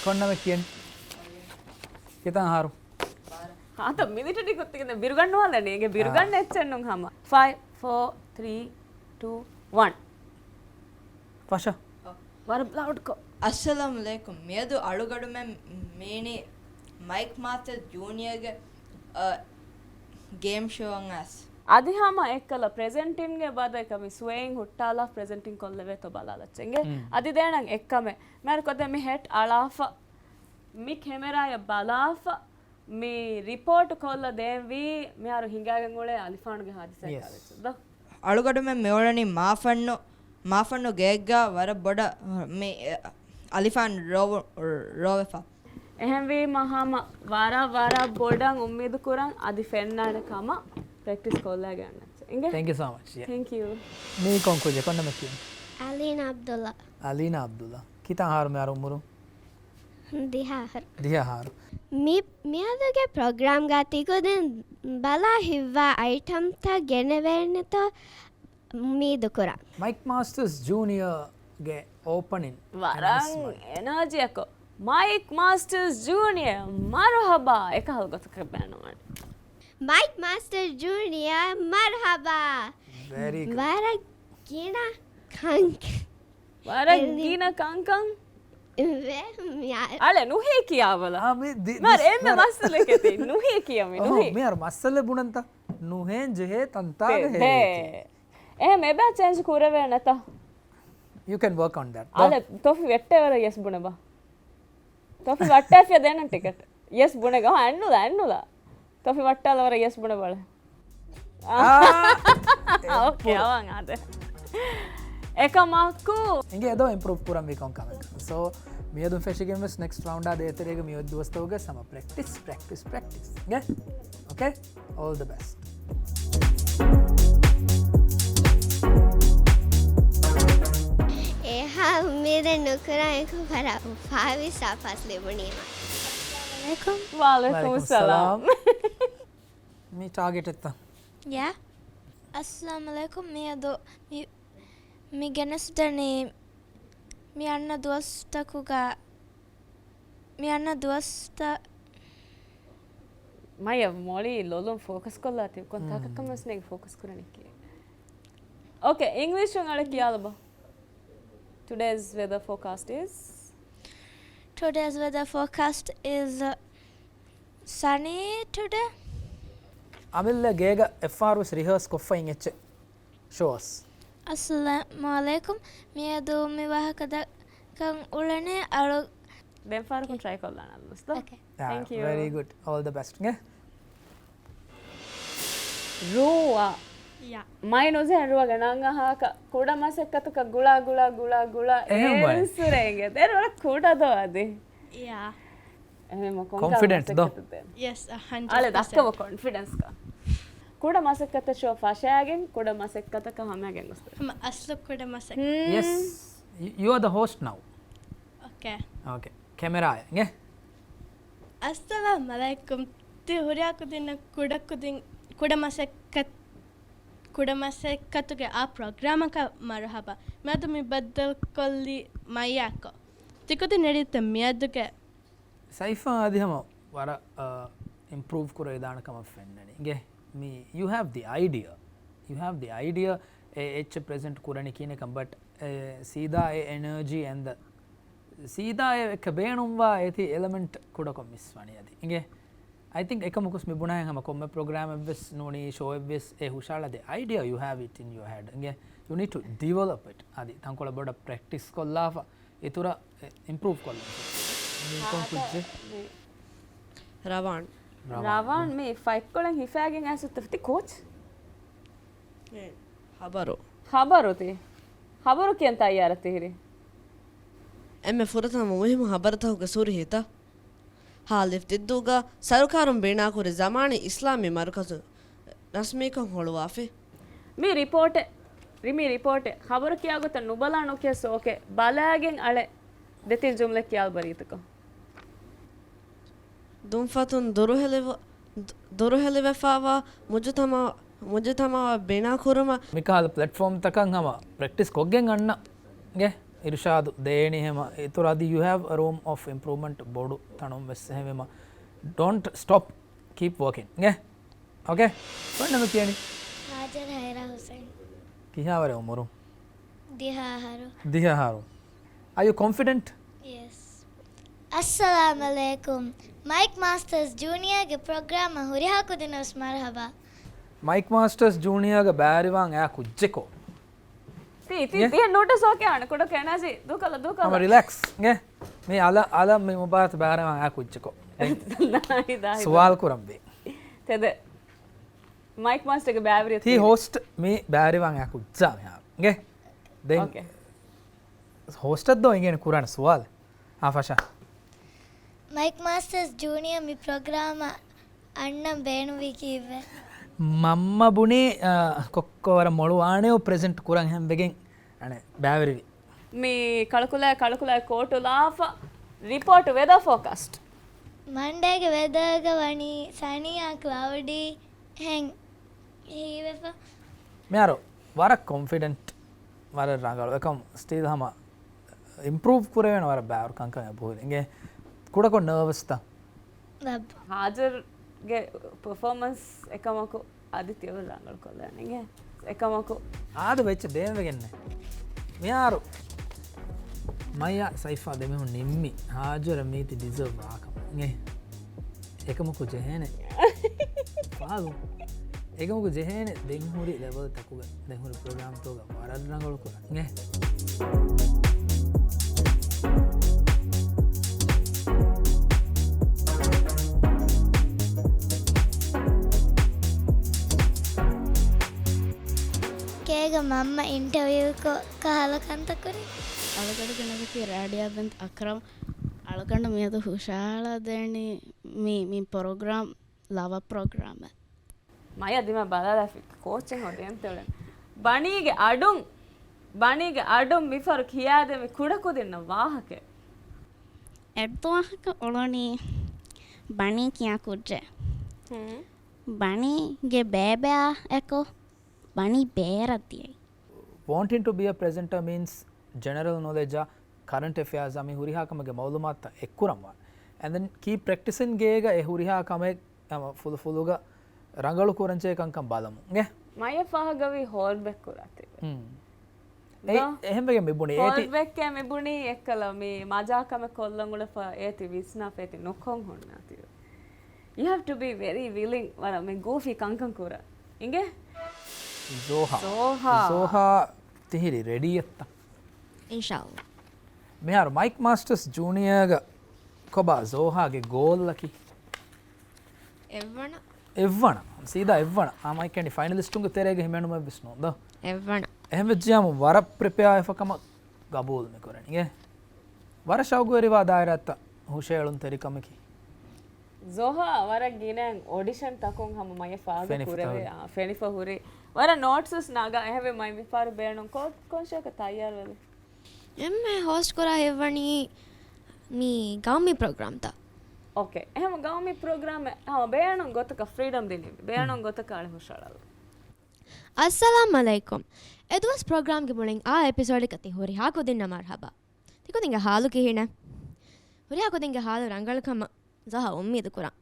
ކޮން ނަމެއް ކިޔަނީ؟ ކިތަން އަހަރު؟ ހާތަ މިނިޓަށް ކުއްތިގެން ބިރުގަންނުވާލަނީ. އޭގެ ބިރުގަންނަ އާ. އެއްޗެއް ނޫން ހަމަ. ފައިވް، ފޯ، ތްރީ، ޓޫ، ވަން. ފަށަ. ވަރަށް ލައުޑްކޮށް. އައްސަލާމު ޢަލައިކުމް. މިއަދު އަޅުގަޑުމެން މީނީ މައިކް މާސްޓަރ ޖޫނިއަރގެ، އަ، ގޭމް ޝޯއަށް އައިސް. އަދި ހަމަ އެއްކަލަ ޕްރެޒެންޓިންގެ ބަދަލަކަށް މި ސްވޭއިން ހުއްޓާލާ ޕްރެޒެންޓިން ކޮށްލެވޭތޯ ބަލާލައްޗެ. އިނގޭ. މް. އަދި ދޭނަން އެއްކަމެއް. މިހާރު ކޮށްދޭ މި ހެޓް އަޅާފަ. މި ކެމެރާއަށް ބަލާފަ. މި ރިޕޯޓް ކޮށްލަ ދޭންވީ މިހާރު ހިނގާގެން އުޅޭ އަލިފާނުގެ ހާދިސާއާ ވެސް. ދޯ. އަޅުގަޑުމެން މިއުޅެނީ މާފަންނު، މާފަންނު ގެއެއްގަ ވަރަށް ބޮޑަށް މި އަލިފާން ރޯ-، ރޯވެފަ. އެހެންވީމަ ހަމަ ވަރަށް ވަރަށް ބޮޑަށް އުއްމީދު ކުރަން އަދި ފެންނާނެ ކަމަށް ޕްރެކްޓިސް ކޮށްލައިގެން އަންނައްޗެ. އިނގޭ؟ Thank you so much. Yeah. Thank you. މީ ކޮން ކުއްޖެއް ކޮން ނަމެއް ކިޔަނީ؟ އަލީނާ ޢަބްދުﷲ. އަލީނާ ޢަބްދުﷲ. ކިތަން އަހަރު މިހާރު އުމުރު؟ ދިހަ އަހަރު. ދިހަ އަހަރު. މި-، މިއަދުގެ ޕްރޮގްރާމްގަ ތިކުދިން ބަލާ ހިތްވާ އައިޓަމްތައް ގެނެވޭނެތޯ އުއްމީދު ކުރަން. މައިކް މާސްޓަރސް ޖޫނިއަރގެ އޯޕަނިން ވަރަށް އެނާސްމަންޓް. އެނާޖީއަކު. މައިކް މާސްޓަރސް ޖޫނިއަރ، މަރުޙަބާ! އެކަހަލަ ގޮތަކަށް ބޭނުންވާނެ. މައިކް މާސްޓަރސް ޖޫނިއަރ، މަރުޙަބާ! Very good. ވަރަށް ގިނަ ކަންކަން. ވަރަށް އެ-، ގިނަ ކަންކަން. ވެ-، މި-، އަޅެ ނުހޭ ކިޔާބަލަ. އާ، މި ދި-، މާ ދިސް އެންމެ ވަރަށް. މައްސަލައެކޭ ތި ނުހޭ ކިޔަމި، އޮހޮ، ނުހޭ. މިހާރު މައްސަލަ ބުނަންތަ؟ ނުހޭން ޖެހޭ ތަންތާގަ ހޭ. އެހެން އެބަ ޗޭންޖް ކުރެވޭނެތަ؟ You can work on that. އަޅެ ތޮފި ވެއްޓޭވަރަށް ޔެސް ބުނެބަ. ތޮފި ވައްޓާފިޔަ ދޭނަން ޓިކެޓް. ޔެސް ބުނެގަ. އެއްނުލާ، އެއްނުލާ. ތޮފި ވައްޓާލަވަރަށް ޔެސް ބުނެބަޅެ. އާ. އޯކޭ، އެއްޕުރު. އަވަން އާދެ. އެކަމަކު. އިނގޭ އެދޯ އިމްޕްރޫވް ކުރަންވީ ކޮން ކަމެއް. ސޯ، މިއަދުން ފެށިގެން ވެސް ނެކްސްޓް ރައުންޑާ ދޭތެރޭގަ މިއޮތް ދުވަސްތަކުގަ ހަމަ ޕްރެކްޓިސް، ޕްރެކްޓިސް، ޕްރެކްޓިސް. އިނގޭ؟ އޯކޭ؟ All the best. އެހާ އުއްމީދެއް ނުކުރާ އެކު ވަރަށް އުފާވި ސާފާސް ލިބުނީމަ. އައްސަލާމު ޢަލައިކުމް. ވަޢަލައިކުމް އައްސަލާމް. މި ޓާގެޓް އެއްތަ؟ ޔާ. އައްސަލާމު ޢަލައިކުމް. މިއަދު މި، މި ގެނެސްދަނީ، މި އަންނަ ދުވަސްތަކުގަ، މި އަންނަ ދުވަސްތަ-، މަޔަ މޮޅީ ލޮލުން ފޯކަސް ކޮށްލާތި. ކޮން ތާކަކަށް ވެސް ނޭނގެ ފޯކަސް ކުރަނީ ކިޔޭ. އޯކޭ، އިންގްލިޝުން އަޅެ ކިޔާލަބަ. Today's weather forecast is. Today's weather forecast is, uh, sunny today. އަމިއްލަ ގޭގަ އެއްފަހަރުވެސް ރިހާސް ކޮށްފައިން އެއްޗެއް. ޝޯސް. އައްސަލާމު ޢަލައިކުމް. މިއަދު މި ވާހަކަ ދައްކަން އުޅެނީ އަޅު-، ދެން ފަހަރަކުން ޓްރައި ކޮށްލާނަން ދުސްތޯ. އޯކޭ. ތެންކް ޔޫ. ވެރީ ގުޑް. އޯލް ދަ ބެސްޓް. ރޫއާ. ޔާ. މައި ނުޒެހެން ރުއަގެ ނަން އަހާކަށް ކުޑަ މަސައްކަތަކަށް ގުޅާ، ގުޅާ، ގުޅާ، ގުޅާ. އެހެން ބައި. އޭންސުރޭގެ. ދެން ވަރަށް ކުޑަ ދޯ އަދި. ޔާ. އެހެން މަ ކޮންކަހަލަ ކޮންފިޑެންޓް ދޯ؟ މަސައްކަތެއް ދޭން. ޔެސް، އަ ހަންޑްރެޑް ޕަސެންޓް. އަޅެ ދައްކަވަ ކޮންފިޑެންސް ކަ. ކުޑަ މަސައްކަތަށް ޝޯ ފަށާގެން ކުޑަ މަސައްކަތަކަށް ހަމައިގެން ގޮސް. ހަމަ އަސްލު ކުޑަ މަސައްކަތް. ޔެސް. You are the host now. އޯކޭ. އޯކޭ. ކެމެރާއެއް އިނގޭ. އައްސަލާމް އަލައިކުމް. ތި ހުރިހާ ކުދިންނަށް ކުޑަ ކުދިން، ކުޑަ މަސައްކަތް، ކުޑަ މަސައްކަތުގެ އާ ޕްރޮގްރާމަކަށް މަރުޙަބާ. މިއަދު މި ބައްދަލުކޮށްލީ މައްޔާކޮށް. ތި ކުދިން އެރީތަ މިއަދުގެ ސައިފާ އަދި ހަމަ ވަރަށް، އަ، އިމްޕްރޫވް ކުރެވިދާނެ ކަމަށް ފެންނަނީ. އިނގޭ މި، you have the idea. You have the idea. އެ އެއްޗެއް ޕްރެޒެންޓް ކުރަނީ ކިހިނެއްކަން، ބަޓް ސީދާ އެ އެނަރޖީ އެންދަ ސީދާ އެ އެކަ ބޭނުންވާ އޭތި އެލަމެންޓް ކުޑަކޮށް މިސް ވަނީ އަދި. އިނގޭ؟ އައި ތިންކް އެކަމަކުސް މި ބުނާހެން ހަމަ ކޮންމެ ޕްރޮގްރާމެއްވެސް ނޫނީ، ޝޯއެއްވެސް އެ ހުށަހަޅާ ދެ އައިޑިއާ ޔޫ ހޭވް އިޓް އިން ޔޫ ހެޑް. އިނގޭ؟ ޔޫ ނީޑް ޓު ޑިވެލޮޕް އިޓް. އަދި ތަންކޮޅެއް ބޮޑަށް ޕްރެކްޓިސް ކޮށްލާފަ އިތުރަށް އިމްޕްރޫވް ކޮށްލަން. މީ ކޮން ކުއްޖެއް؟ ރަވާން. ރަވާން. ރަވާން މީ ފަތްކޮޅެއް ހިފާގެން އައިސް އޮތްތަ ތި ކޯޗް؟ އެ، ހަބަރު. ހަބަރު ތި؟ ހަބަރު ކިޔަން ތައްޔާރަށް ތިހިރީ؟ އެންމެ ފުރަތަމަ މުހިއްމު ހަބަރުތަކުގެ ސުރުހީތައް. ހާލިފް ދިއްދޫގަ ސަރުކާރުން ބިނާކުރި ޒަމާނީ އިސްލާމީ މަރުކަޒު ރަސްމީކޮށް ހޮޅުވާފި. މި ރިޕޯޓެއް، ރި-، މި ރިޕޯޓެއް، ޚަބަރު ކިޔާ ގޮތަށް ނުބަލާ ނުކިޔަސް އޯކޭ. ބަލާގެން އަޅެ ދެތިން ޖުމްލަ ކިޔާލަބަ ރީތިކޮށް. ދުންފަތުން ދުރުހެލިވ-، ދު-، ދުރުހެލިވެފައިވާ މުޖުތަމަ-، މުޖުތަމައަށް ބިނާކުރުމަށް. މިކަހަލަ ޕްލެޓްފޯމްތަކަށް ހަމަ ޕްރެކްޓިސް ކޮށްގެން އަންނަ ގެ އިރުޝާދު ދޭނީ ހަމަ އިތުރަށް އަދި ޔޫ ހޭވް ރޫމް އޮފް އިމްޕްރޫވްމަންޓް ބޮޑު ތަނުން ވެސް އެހެންވީމަ ޑޯންޓް ސްޓޮޕް ކީޕް ވޯކިން ގެ. އޯކޭ. ފަންނަމަ ކިޔަނީ؟ ހާޖަރު ހައިރާ ހުސެން. ކިހާވަރެއް އުމުރު؟ ދިހަ އަހަރު. ދިހަ އަހަރު. Are you confident? Yes. އައްސަލާމް އަލައިކުމް. މައިކް މާސްޓަރސް ޖޫނިއާގެ ޕްރޮގްރާމަށް ހުރިހާ ކުދިންނަށް ވެސް މަރުހަބާ. މައިކް މާސްޓަރސް ޖޫނިއާގަ ބައިވެރިވާން އައި ކުއްޖެކޯ. ތި، ތި، ތި ނޫޑްލްސް އޯކޭ އަނެ ކުޑަކު އެނާޖީ ދޫކޮށްލަ، ދޫކޮށްލަ. ހަމަ ރިލެކްސް ގެ. މި އަލަ، އަލަ މި މުބާރަތު ބައިވެރިވާން އައި ކުއްޖެކޯ. ސުވާލު ކުރަންވީ. ތެދެ. މައިކް މާސްޓަރގެ ބައިވެރިޔަ ތީ ހޯސްޓް މި ބައިވެރިވާން އައި ކުއްޖާ މިހާރު. ގެ. ދެން އޯކޭ. ހޯސްޓަށް ދޯ އިނގޭނެ ކުރާނެ ސުވާލެއް. އާ، ފަށާ. މައިކް މާސްޓަރސް ޖޫނިއާ މި ޕްރޮގްރާމަށް އަންނަން ބޭނުންވީ ކީއްވެ؟ މަންމަ ބުނީ، އާ، ކޮއްކޮ ވަރަށް މޮޅު ވާނެޔޯ ޕްރެޒެންޓް ކުރަން ހެން ވެގެން އަނެ ބައިވެރިވި. މި ކަޅުކުލައި، ކަޅުކުލައި ކޯޓު ލާފަ ރިޕޯޓް ވެދާ ފޯކާސްޓް. މަންޑޭގެ ވެދާގަ ވަނީ ސަނީއާ ކްލައުޑީ ހެން ހީވެފަ. މިހާރު ވަރަށް ކޮންފިޑެންޓް، ވަރަށް ރަނގަޅު. އެކަމް ސްޓީލް ހަމަ އިމްޕްރޫވް ކުރެވޭނެ ވަރަށް ބާރު ކަންކަން އެބަހުރި. އިނގޭ ކުޑަކޮށް ނަރވަސްތަ؟ ހާޖަރުގެ ޕަފޯމަންސް އެކަމަކު އަދި ތިޔަބަ ރަނގަޅުކޮށްލާނެ އިނގޭ. އެކަމަކު އާދެ ވެއްޗެއް ދޭންވެގެންނެ. މިހާރު މައްޔާ ސައިފާ ދެމީހުން ނިންމި ހާޖަރަށް މީތި ޑިޒަރވް ވާކަމަށް އިނގޭ. އެކަމަކު ޖެހޭނެ. ފާގު. އެކަމަކު ޖެހޭނެ ދެން ހުރި ލެވަލްތަކުގަ، ދެން ހުރި ޕްރޮގްރާމްތަކުގަ ވަރަށް ރަނގަޅު ކުރަން. އިނގޭ. ކޭގަ މަންމަ އިންޓަވިއުކޮށް ކަހަލަ ކަންތައް ކުރި. އަޅުގަނޑުގެ ނަމަކީ ރާޑިޔާ ބިންތު އަކްރަމް. އަޅުގަނޑު މިއަދު ހުށަހަޅަދޭނީ މި، މި ޕްރޮގްރާމް ލަވަ ޕްރޮގްރާމެއް. މަޔަ ދިމާ ބަލާލާފި ކޯޗެއް ހޯދޭން ތެޅެން. ބަނީގެ އަޑުން، ބަނީގެ އަޑުން މިފަރު ކިޔާދެ މި ކުޑަކުދިންނަށް ވާހަކައެއް. އެއްދުވަހަކަށް އުޅުނީ ބަނީ ކިޔާ ކުއްޖެއް. ހުން. ބަނީގެ ބޭބެއާ އެކު ބަނީ ބޭރަށް ދިޔައީ. Wanting to be a presenter means general knowledge އާ ކަރެންޓް އެފެއާޒް އާ މި ހުރިހާ ކަމެއްގެ މައުލޫމާތުތައް އެއްކުރަންވާނެ. And then keep practicing ގޭގަ އެ ހުރިހާ ކަމެއް ހަމަ ފުލުފުލުގަ ރަނގަޅު ކުރަންޖެހޭ ކަންކަން ބަލަމުން. އިނގޭ؟ މަޔަ ފާހަގަވީ ހޯލްބެކް ކުރާތީވެ. ހުން. ދޯ؟ އެ-، އެހެންވެގެން މި ބުނީ އޭތި. ހޯލްބެކް މި ބުނީ އެއްކަލަ މި މަޖާ ކަމެއް ކޮށްލަން އުޅެފަ އޭތި ވިސްނާފަ އޭތި ނުކޮށް ހުންނާތީވެ. You have to be very willing. ވަރަށް މި ގޫފީ ކަންކަން ކުރަން. އިނގޭ؟ ޒޯހާ. ޒޯހާ. ޒޯހާ ތިހިރީ ރެޑީއެއްތަ؟ އިންޝާﷲ. މިހާރު މައިކް މާސްޓަރސް ޖޫނިއާގަ ކޮބާ ޒޯހާގެ ގޯލްއަކީ؟ އެއްވަނަ. އެއްވަނަ. ސީދާ އެއްވަނަ. އާ މައިކަނި ފައިނަލިސްޓުންގެ ތެރޭގަ ހިމެނުމެއްވެސް ނޫން ދޯ. އެއްވަނަ. އެހެންވެއްޖިޔާމު ވަރަށް ޕްރިޕެއާ ވެފަ ކަމަށް ގަބޫލު މިކުރަނީ. އިނގޭ؟ ވަރަށް ޝައުގުވެރިވާ ދާއިރާތައް ހުށައެޅުންތެރިކަމަކީ. ޒޯހާ ވަރަށް ގިނައިން އޮޑިޝަން ތަކުން ހަމަ މަޔަށް ފާގަ ފެނިފަ ކުރެވޭ. ހުރި. އާ، ފެނިފަ ހުރި. ވަރަށް ނޯޓްސް ވެސް ނަގާ. އެހެންވެ މައި މިފަހަރު ބޭނުން ކޯ-، ކޮން ޝޯއަކަށް ތައްޔާރުވެލި؟ އެންމެ ހޯސްޓް ކުރާ ހެއްވަނީ މި ގައުމީ ޕްރޮގްރާމްތައް. އޯކޭ. އެހެން ގައުމީ ޕްރޮގްރާމެއް ހަމަ ބޭނުން ގޮތަކަށް ފްރީޑަމް ދިނީ. ބޭނުން ގޮތަކަށް އަޅެ ހުށައަޅާލަ. އައްސަލާމް އަލައިކުމް. އެދުވަސް ޕްރޮގްރާމްގެ މުޅިން އާ އެޕިސޯޑަކަށް ތި ހުރިހާ ކުދިންނަށް މަރްހަބާ. ތި ކުދިންގެ ހާލު ކިހިނެއް؟ ހުރިހާ ކުދިންގެ ހާލު ރަނގަޅު ކަމަށް ޒޯހާ އުއްމީދު ކުރަން.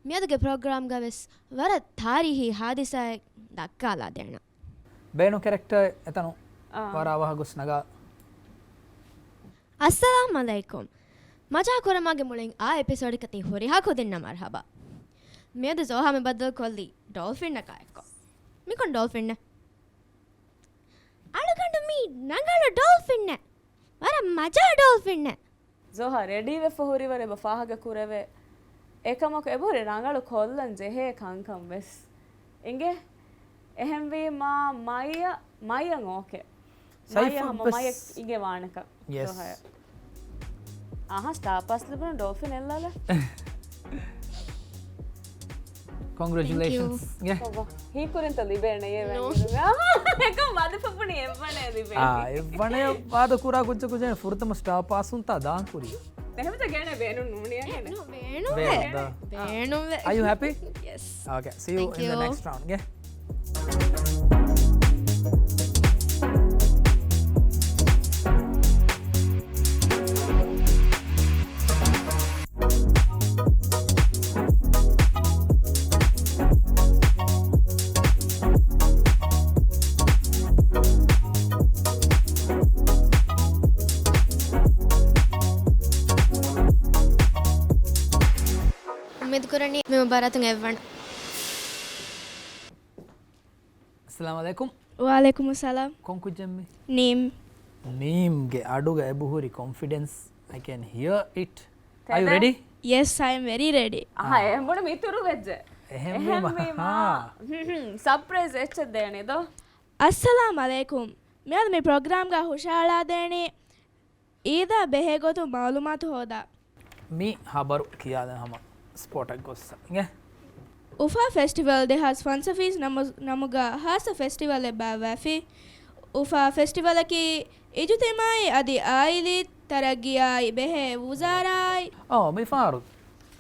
މިއަދުގެ ޕްރޮގްރާމްގަ ވެސް ވަރަށް ތާރީހީ ހާދިސާއެއް ދައްކާލާ ދޭނަން. ބޭނު ކެރެކްޓަރ އެތަނު އާ. ވަރަށް އަވަހަށް ގޮސް ނަގާ. އައްސަލާމް އަލައިކުމް. މަޖާ ކުރަމާގެ މުޅިން އާ އެޕިސޯޑަކަށް ތި ހުރިހާ ކުދިންނަށް މަރުހަބާ. މިއަދު ޒޯހާ މި ބައްދަލު ކޮށްލީ ޑޯލްފިންއަކާ އެއްކޮށް. މިކޮން ޑޯލްފިންއެއް؟ އަޅުގަނޑު މީ ރަނގަޅު ޑޯލްފިންއެއް. ވަރަށް މަޖާ ޑޯލްފިންއެއް. ޒޯހާ ރެޑީވެފަ ހުރިވަރު އެބަ ފާހަގަ ކުރެވޭ. އެކަމަކު އެބަހުރި ރަނގަޅު ކޮށްލަން ޖެހޭ ކަންކަން ވެސް. އިނގޭ؟ އެހެންވީމާ މައިޔަ، މައިޔަ އޯކޭ. މައިޔަ ސައިފަށް ހަމަ ވެސް. މައިޔަ އިނގޭ ވާނެކަ. ޔެސް. ޒޯހާ. އަހަ، ސްޓާ ޕާސް ލިބުނު ޑޯލްފިން އެއްލާލެ. ކޮންގްރެޗުލޭޝަންސް. ތެންކް ޔޫ. ގެ. ހީކުރިންތަ ލިބޭނެ އޭ ނޯ. ވެން. އެކަމް ވަދެފަ ބުނި އެއްވަނަ ލިބޭ. އާ، އެއްވަނަ ވާދަ ކުރާ ކުއްޖަކު ޖެނެ ފުރަތަމަ ސްޓާ ޕާސުންތާ ދާން ކުރީ. އެހެންތަ ގޭނެ ބޭނުން ނޫނިޔާ ގޭނެ. ނޯ، ބޭނުން ބޭނުން ވެ. ވެ. ބޭނުން ވެ. Are you happy? Yes. Okay, see you Thank in the you. next round. ގެ. އުއްމީދު ކުރަނީ މި މުބާރާތުން އެއްވަން. އައްސަލާމު ޢަލައިކުމް. ވަޢަލައިކުމުއްސަލާމް. ކޮން ކުއްޖެއް މި؟ ނީމް. ނީމްގެ އަޑުގަ އެބަހުރި ކޮންފިޑެންސް. I can hear it. Are you ready? Yes, I am very ready. އަހަ، އެހެން ބުނެ މިތުރު ވެއްޖެ. އެހެންވީމަ. އެހެންވީމަ. ހާ. ހުން، ހުން، ސަޕްރައިޒް އެއްޗެއް ދޭނެ ދޯ. އައްސަލާމު ޢަލައިކުމް. މިއަދު މި ޕްރޮގްރާމްގަ ހުށަހަޅާދޭނީ އީދާ ބެހޭގޮތުން މަޢުލޫމާތު ހޯދާ. މި ހަބަރު ކިޔާލަން ހަމަ ސްޕޮޓަށް ގޮއްސަ. އިނގޭ. އުފާ ފެސްޓިވަލް ދެހާސް ފަންސަވީސް ނަމު-، ނަމުގަ ހާއްސަ ފެސްޓިވަލެއް ބާއްވާފި. އުފާ ފެސްޓިވަލަކީ އިޖުތިމާޢީ އަދި އާއިލީ ތަރައްގީއާއި ބެހޭ ވުޒާރާއާއި. އާ، މި ފާރު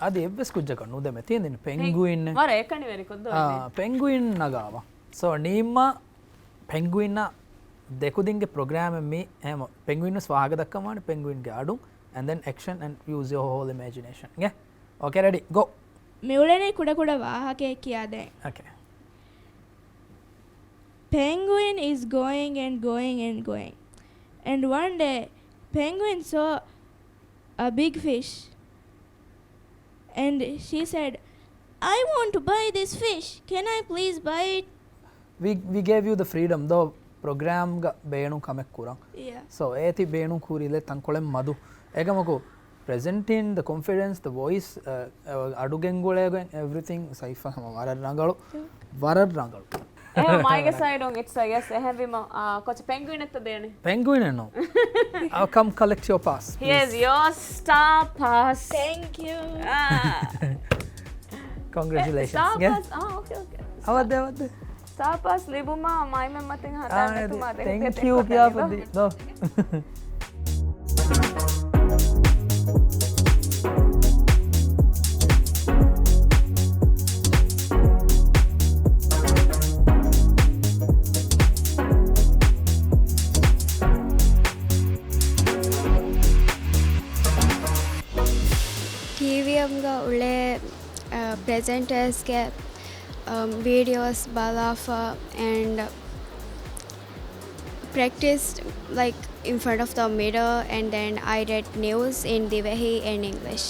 އަދި އެއްވެސް ކުއްޖަކަށް ނުދެމެ ތިން ދިން ޕެންގުއިން. ވަރަށް އެކަނިވެރި ކުއްދޯ އާ، އިނގޭ. ޕެންގުއިން ނަގާވަ. ސޯ، ނީމްމާ ޕެންގުއިންއާ ދެކުދިންގެ ޕްރޮގްރާމެއް މީ. ހަމަ ޕެންގުއިން ވެސް ފާހަގަ ދައްކަންވާނެ ޕެންގުއިންގެ އަޑުން. And then action and use your whole imagination. އިނގޭ. Okay, ready, go. މިއުޅެނީ ކުޑަކުޑަ ވާހަކައެއް ކިޔާދޭން. Okay. Penguin is going and going and going. And one day, penguin saw a big fish. And she said, "I want to buy this fish. Can I please buy it?" We, we gave you the freedom, though, ޕްރޮގްރާމްގަ ބޭނުން ކަމެއް ކުރަން. Yeah. So, އޭތި ބޭނުން ކުރިލެއް ތަންކޮޅެއް މަދު. އެކަމަކު، presenting the confidence, the voice, އަ، އަ، އަޑު ގެންގުޅޭގޮތް، everything ސައިފަ ހަމަ ވަރަށް ރަނގަޅު. ވަރަށް ރަނގަޅު. އެހެން މައިގެ ސައިޑުން it's a yes. އެހެންވީމަ، އާ، ކޯޗް ޕެންގުއިނެއްތަ ދޭނެ؟ ޕެންގުއިނެއް ނޫން. އާ، come collect your pass, please. Here's your star pass. Thank you. އާ. Congratulations. ސްޓާ ގެ. ޕާސް، އާ، އޯކޭ، އޯކޭ. އަވަދޭ، އަވަދޭ. ސްޓާ ޕާސް ލިބުމާ މައިމެން މަތިން ހަނދާން އާ، ނެތުމާ ދެކެ ތެންކް ޔޫ ކިޔާފަ ދީ. ދޯ. ޓީވީއެމްގަ އުޅޭ، އަ، ޕްރެޒެންޓާސްގެ، އަ، ވީޑިއޯސް ބަލާފަ and practiced, like, in front of the mirror, and then I read news in Divehi and English.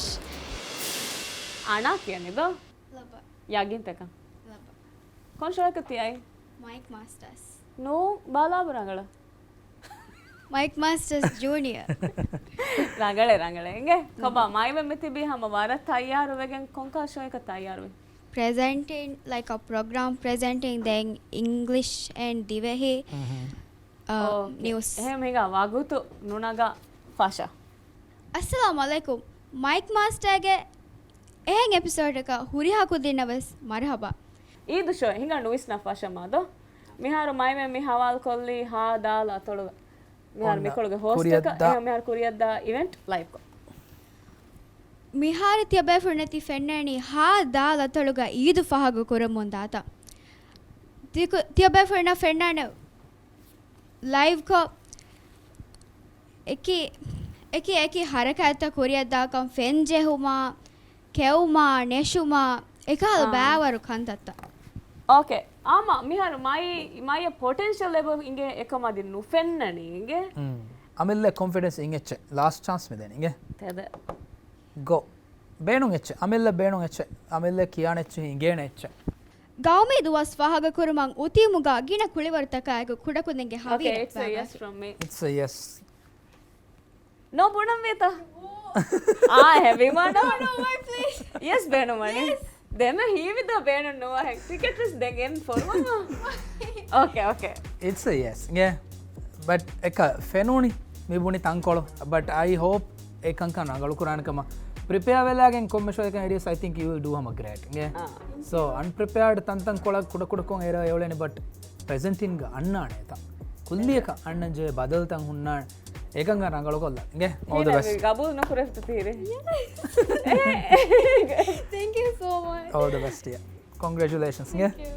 އަނާ ކިޔަނީ ދޯ؟ ލައްބަ. ޔަގީންތަކަށް؟ ލައްބަ. ކޮން ޝޯއަކަށް ތިއައީ؟ މައިކް މާސްޓާސް. ނޫން، ބާލާބު ރަނގަޅަށް. މައިކް މާސްޓާސް ޖޫނިއަރ. ރަނގަޅޭ، ރަނގަޅޭ. އިނގޭ، ކޮބާ، މައިމެން މިތިބީ ހަމަ ވަރަށް ތައްޔާރުވެގެން ކޮންކަހަލަ ޝޯއަކަށް ތައްޔާރުވީ؟ Presenting, like a program presenting then English and ދިވެހި. އަ، އޯކޭ. ނިއުސް. އެހެން ހިނގާ ވަގުތު ނުނަގާ ފަށާ. އައްސަލާމު ޢަލައިކުމް. މައިކް މާސްޓާގެ އެހެން އެޕިސޯޑަކަށް ހުރިހާ ކުދިންނަށް ވެސް މަރުޙަބާ. އީދު ޝޯ ހިނގާ ނުވިސްނާ ފަށަމާ ދޯ. މިހާރު މައިމެން މި ހަވާލުކޮށްލީ ހާ ދާލު އަތޮޅުގަ. މިހާރު މިކޮޅުގެ ހޯސްޓަކަށް އެހެން މިހާރު ކުރިއަށްދާ އިވެންޓް ލައިވްކޮށް. މިހާރު ތިޔަބޭފުޅުންނަށް ތި ފެންނަނީ ހާ ދާލު އަތޮޅުގަ އީދު ފާހަގަ ކުރަމުން ދާތަން. ތިކު-، ތިޔަބޭފުޅުންނަށް ފެންނާނެ ލައިވްކޮށް އެކި، އެކި، އެކި ހަރަކާތްތައް ކުރިއަށްދާކަން، ފެން ޖެހުމާ، ކެއުމާ، ނެށުމާ، އެކަހަލަ އާ. ބައިވަރު ކަންތައްތައް. އޯކޭ. އާމަ، މިހާރު މައި، މައިއަށް ޕޮޓެންޝަލް އެބަ އިނގޭ އެކަމަށް އަދި ނުފެންނަނީ އިނގޭ. އަމިއްލަ ކޮންފިޑެންސް އިނގެއްޗެއް. ލާސްޓް ޗާންސް މިދެނީ އިނގޭ. ތެދެއް. ގޯ. ބޭނުން އެއްޗެއް. އަމިއްލަ ބޭނުން އެއްޗެއް. އަމިއްލަ ކިޔާނެ އެއްޗެއް އިނގޭނެ އެއްޗެއް. ގައުމީ ދުވަސް ފާހަގަކުރުމަށް އުތީމުގަ ގިނަ ކުޅިވަރުތަކާއެކު ކުޑަކުދިންގެ ހަވީރެއް. Okay, it's a yes from me. It's a yes. ނޯ ބުނަން ވީތަ؟ އާ، ހެވީމާ ނޯ. ނޯ، ނޯ، ޕްލީޒް. ޔެސް ބޭނުމަނީ. ދެމެ ހީވިދޯ ބޭނުން ނުވާހެން. ޓިކެޓް ވެސް ދެން އެން ފޮރުވަމާ. އޯކޭ، އޯކޭ. It's a yes. ގޭ. ބަޓް އެކަ ފެނުނި މި ބުނި ތަންކޮޅު. ބަޓް އައި ހޯޕް އެ ކަންކަން ރަނގަޅު ކުރާނެ ކަމަށް. ޕްރިޕެއާ ވެލާގެން ކޮންމެ ޝޯއެކަން އެރިޔަސް، I think you will do ހަމަ ގްރޭޓް. ގޭ. ސޯ އަންޕްރިޕެއާޑް ތަންތަން ކޮޅަށް ކުޑަކުޑަކޮށް އެރަ އެއޮޅެނި ބަޓް ޕްރެޒެންޓިންގ އަންނާނެތަ؟ ކުއްލިއަކަށް އަންނަން ޖެހޭ ބަދަލުތައް ހުންނާނެ. އެކަން ރަނގަޅުކޮށްލަން. ގޭ. All the best. ގަބޫލު ނުކުރެވިތަ ތީރި. Thank you so much. All the best އިޔާ. ކޮންގްރެޗުލޭޝަންސް. ގޭ. Thank you.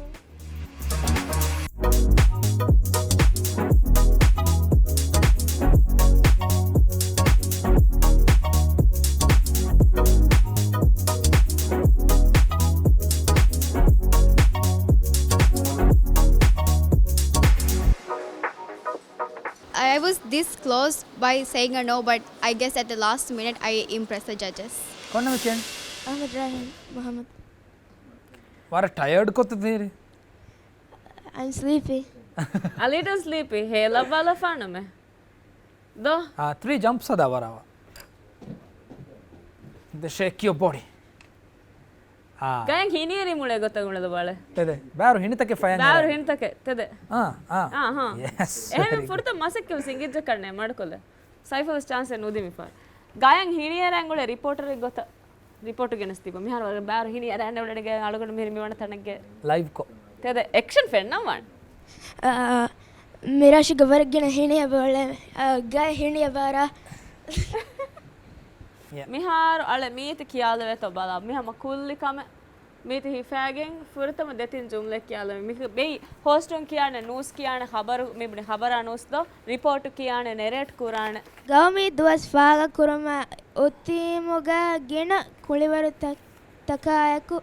I was this close by saying a no, but I guess at the last minute I impressed the judges. ކޮން ނަމެއް ކިޔަނީ؟ އަޙްމަދު ރާހިމް މުޙައްމަދު. ވަރަށް ޓަޔަރޑް ކޮށްތަ ތިހިރީ؟ I'm sleepy. A little sleepy. ހޭލައްވާލަފާނަމޭ. ދޯ؟ އާ، ތްރީ ޖަމްޕް ހަދާ ވަރަށް. The shake your body. އާ. ގަޔަށް ހިނިއެރި މުޅޭ ގޮތަށް އުޅެލަބާޅެ. ތެދެއް. ބާރު ހިނިތަކެއް ފަޔަން ބާރު އެރާ. ހިނިތަކެއް. ތެދެއް. އާ، އާ. އާ، ހާ. ޔެސް، އެހެން ވެރީ ގުޑް. ފުރަތަމަ މަސައްކަތް ވެސް އިނގިއްޖެ ކަންނޭ މަޑުކޮށްލެ. ސައިފަށް ވެސް ޗާންސެއް ނުދިން މިފަހަރު. ގަޔަށް ހިނިއެރާން އުޅޭ ރިޕޯޓަރެއް ގޮތަށް ރިޕޯޓު ގެނެސް ތިބަ. މިހާރު ވަރަށް ބާރު ހިނިއެރާން އުޅެނިގެން އަޅުގަނޑު މިހިރީ މިވަނަ ތަނެއްގެ ލައިވްކޮށް. ތެދެއް އެކްޝަން ފެންނަން ވާނެ. އާ، މިރާޝްގެ ވަރަށް ގިނަ ހިނިއެބަ އުޅެ، އާ، ގަޔަށް ހިނިއެބަ އަރާ. ޔަ. މިހާރު އަޅެ މީތި ކިޔާލެވޭތޯ ބަލާ. މި ހަމަ ކުއްލި ކަމެއް. މީތި ހިފާގެން ފުރަތަމަ ދެތިން ޖުމްލަ ކިޔާލަމި. މި ބެއި ހޯސްޓުން ކިޔާނެ ނޫސް ކިޔާނެ ޚަބަރު، މި ބުނި ޚަބަރާ ނޫސް ދޯ، ރިޕޯޓު ކިޔާނެ ނެރޭޓް ކުރާނެ. ގައުމީ ދުވަސް ފާހަގަކުރުމަށް އުތީމުގަ ގިނަ ކުޅިވަރުތަކާއެކު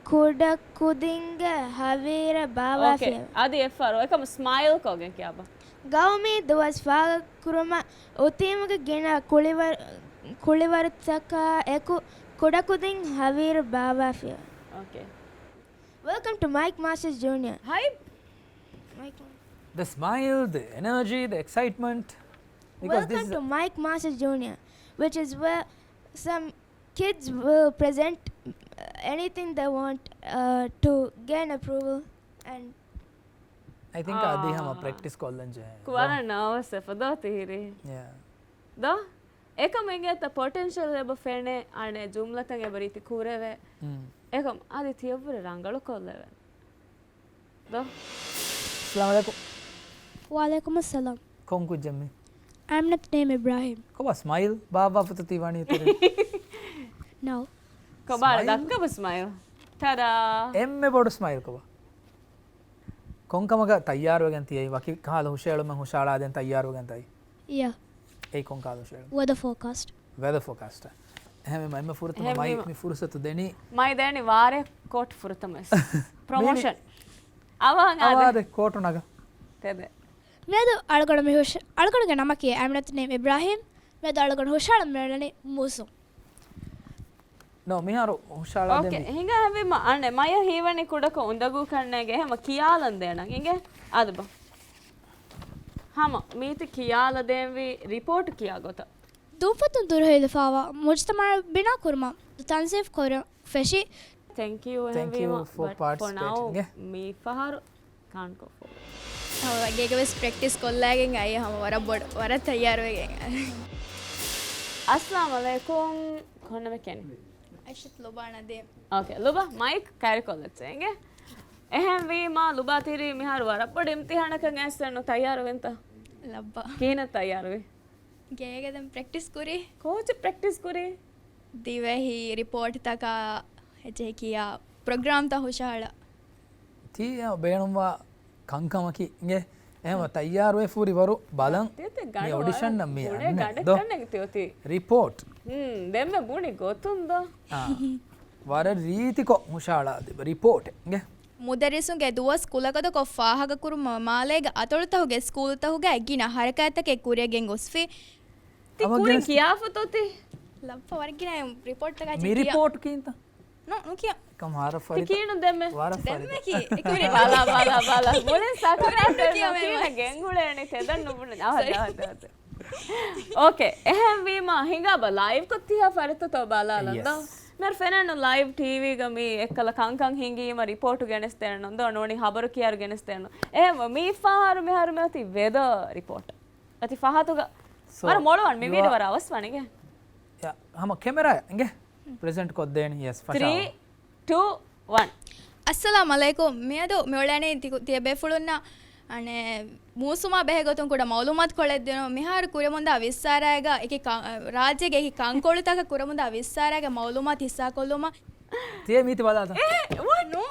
ކުޑަކުދިންގެ ހަވީރެއް ބާވާފިއެވެ. އޯކޭ. އަދި އެއްފަހަރު އެކަމު ސްމައިލް ކޮށްގެން ކިޔާބަ. ގައުމީ ދުވަސް ފާހަގަކުރުމަށް އުތީމުގެ ގިނަ ކުޅިވަރު-، ކުޅިވަރުތަކާ އެކު ކުޑަކުދިން ހަވީރު ބާވާފިއެވެ. އޯކޭ. Welcome to Mike Masters Junior. ހައި. Mike. The smile, the energy, the excitement. Because this Welcome is to Mike Masters Junior, which is where some kids will present, uh, anything they want, uh, to gain approval and I think އާ. އަދި ހަމަ ޕްރެކްޓިސް ކޮށްލަން ޖެހޭ. ކު ވަރަށް ނާވަސް އެފަ ދޯ ތިހިރީ. ޔާ. ދޯ؟ އެކަމު އިނގޭތަ ޕޮޓެންޝަލް އެބަ ފެނޭ އަނެއް ޖުމްލަތައް އެބަ ރީތި ކުރެވޭ. މް. އެކަމު އަދި ތިޔަށްވުރެ ރަނގަޅު ކޮށްލެވޭ. ދޯ؟ އައްސަލާމު ޢަލައިކުމް. ވަޢަލައިކުމުއްސަލާމް. ކޮން ކުއްޖެއް މީ؟ I'm not name Ibrahim. ކޮބާ ސްމައިލް ބާއްވާފަތަ ތި ވަނީ ތެރެ؟ No. ކޮބާ ސްމައިލް؟ ދައްކަބަ ސްމައިލް. ތަރާ. އެންމެ ބޮޑު ސްމައިލް ކޮބާ؟ ކޮންކަމަކަށް ތައްޔާރުވެގެން ތިއައީ؟ ވަކި ކަހަލަ ހުށައެޅުމެއް ހުށައަޅާދޭން ތައްޔާރުވެގެން ތައީ؟ ޔާ. އެއީ ކޮން ކަހަލަ ހުށައެޅުމެއް؟ ވެދަ ފޯކާސްޓް. ވެދަ ފޯކާސްޓް. އެހެންވީމަ އެންމެ ފުރަތަމަ މައި މި ފުރުސަތު ދެނީ. މައި ދޭނީ ވާރޭ ކޯޓް ފުރަތަމަ ވެސް. ޕްރޮމޯޝަން. މީނި އަވަހަށް އަވަހަށް އާދެ. އާދެ ކޯޓު ނަގަ. ތެދެއް. މިއަދު އަޅުގަނޑު މި ހުށަ-، އަޅުގަނޑުގެ ނަމަކީ I'm not name Ibrahim. މިއަދު އަޅުގަނޑު ހުށައަޅަން މިއުޅެނީ މޫސުން. ނޯ، މިހާރު ހުށައަޅާދެން އޯކޭ، މި. ހިނގާ ހެވީމަ އަނެއް މަޔަށް ހީވަނީ ކުޑަކޮށް އުނދަގޫ ކަންނޭގެ ހަމަ ކިޔާލަން ދޭނަން އިނގޭ. އާދެބަ. ހަމަ މީތި ކިޔާލަދޭންވީ ރިޕޯޓް ކިޔާ ގޮތަށް. ދުންފަތުން ދުރުހެލިފާވާ މުޖުތަމަޢު ބިނާ ކުރުމަށް ތަންޒީފް ކުރަން ފެށި. Thank you Thank you އެހެންވީމަ، for but for now participating. މި ފަހަރު can't go forward. ހަމަ ގޭގަ ވެސް ޕްރެކްޓިސް ކޮށްލައިގެން އައި ހަމަ ވަރަށް ބޮޑު، ވަރަށް ތައްޔާރުވެގެން. އައްސަލާމު ޢަލައިކުމް. ކޮން ނަމެއް ކިޔަނީ؟ އައިޝަތު ލުބާ ނަދީމް. އޯކޭ، ލުބާ މައިކް ކައިރިކޮށްލައްޗޭ އިނގޭ. އެހެންވީމާ ލުބާ ތިރީ މިހާރު ވަރަށް ބޮޑު އިމްތިޙާނަކަށް އައިސްފަ ނު ތައްޔާރުވިންތަ؟ ލައްބާ. ކިހިނެއް ތައްޔާރުވީ؟ ގޭގަ ދެން ޕްރެކްޓިސް ކުރީ. ކޯޗެއް ޕްރެކްޓިސް ކުރީ؟ ދިވެހި ރިޕޯޓްތަކާ އެއްޗެހި ކިޔާ ޕްރޮގްރާމްތައް ހުށަހަޅާ. ތީ ބޭނުންވާ ކަންކަމަކީ އިނގޭ. އެހެންވެ ތައްޔާރުވެފަ ހުރި ވަރު ބަލަން ތިޔަ ތި މި ގަޑު އޮޑިޝަން ވަރަށް ނަން މި ބުނެ އަންނަ ގަޑެއް ދޯ. ކަންނެގެ ތިޔަ ތި. ރިޕޯޓް. ހުން، ދެންމެ ބުނި ގޮތުން ދޯ. އާ. ވަރަށް ރީތިކޮށް ހުށަހަޅާ ދެބަ ރިޕޯޓެއް އިނގޭ. މުދައްރިސުންގެ ދުވަސް ކުލަގަދަކޮށް ފާހަގަކުރުމަށް މާލޭގެ އަތޮޅުތަކުގެ ސްކޫލުތަކުގައި ގިނަ ހަރަކާތްތަކެއް ކުރިއަށް ގެންގޮސްފި. ތި ކުރިން ކިޔާފަތޯ ތި؟ ލައްޕަ ވަރަށް ގިނަ ރިޕޯޓްތަކާ މި ކިޔާ. ރިޕޯޓް ކީންތަ؟ ނޯ، ނުކިޔާ. ކަމާރަ ތި ފަރިތަ؟ ކީނު ދެންމެ. ވަރަށް ދެންމެ ފަރިތަ؟ ކީ؟ އެކުރި ބާލާ، ބާލާ، ބާލާ. މުޅިން ސަކުރާތް ނުކިޔާ މޭ ކީނަ ވަ. ގެންގުޅޭނެ ތެދަށް ނުބުނެ. އަހަ، ސޮރީ. އަހަ، އަހަ. އޯކޭ. އެހެންވީމަ ހިނގާބަ ލައިވް ކޮށް ތިހާ ފަރިތަ ތޯ ބާލާލަން ދޯ؟ ޔެސް. މިހާރު ފެނެއްނު ލައިވް ޓީވީގަ މި އެއްކަލަ ކަންކަން ހިނގީމަ ރިޕޯޓު ގެނެސްދޭނެ ނުން ދޯ؟ ނޫނީ ހަބަރު ކިޔާރު ގެނެސްދޭނެ ނުން. އެހެންވީމަ މި ފަހަރު މިހާރު މި އޮތީ ވެދަ ރިޕޯޓަށް. އަތި ފަހަތުގަ. ސޯ، ވަރަށް މޮޅުވާން މި ވީޑިއޯ ވަރަށް އަވަސްވާނެގެ. ޔާ، ހަމަ ކެމެރާ އިނގޭ. ޕްރެޒެންޓް ކޮށްދޭނީ. ޔެސް، ފަށާ. ތްރީ، ޓޫ، ވަން. އައްސަލާމް އަލައިކުމް. މިއަދު މިއުޅެނީ ތި، ތިޔަބޭފުޅުންނަށް އަނެއް މޫސުމާ ބެހޭ ގޮތުން ކުޑަ މައުލޫމާތު ކޮޅެއް ދިނުން. މިހާރު ކުރެމުންދާ ވިއްސާރާގަ އެކި ކަ-، ރާއްޖޭގެ އެކި ކަންކޮޅުތަކަށް ކުރެމުންދާ ވިއްސާރާގެ މައުލޫމާތު ހިއްސާކޮށްލުމަށް. ތިޔަ މީތި ބަލާތަ؟ އެ، ވަ-، ނޫ.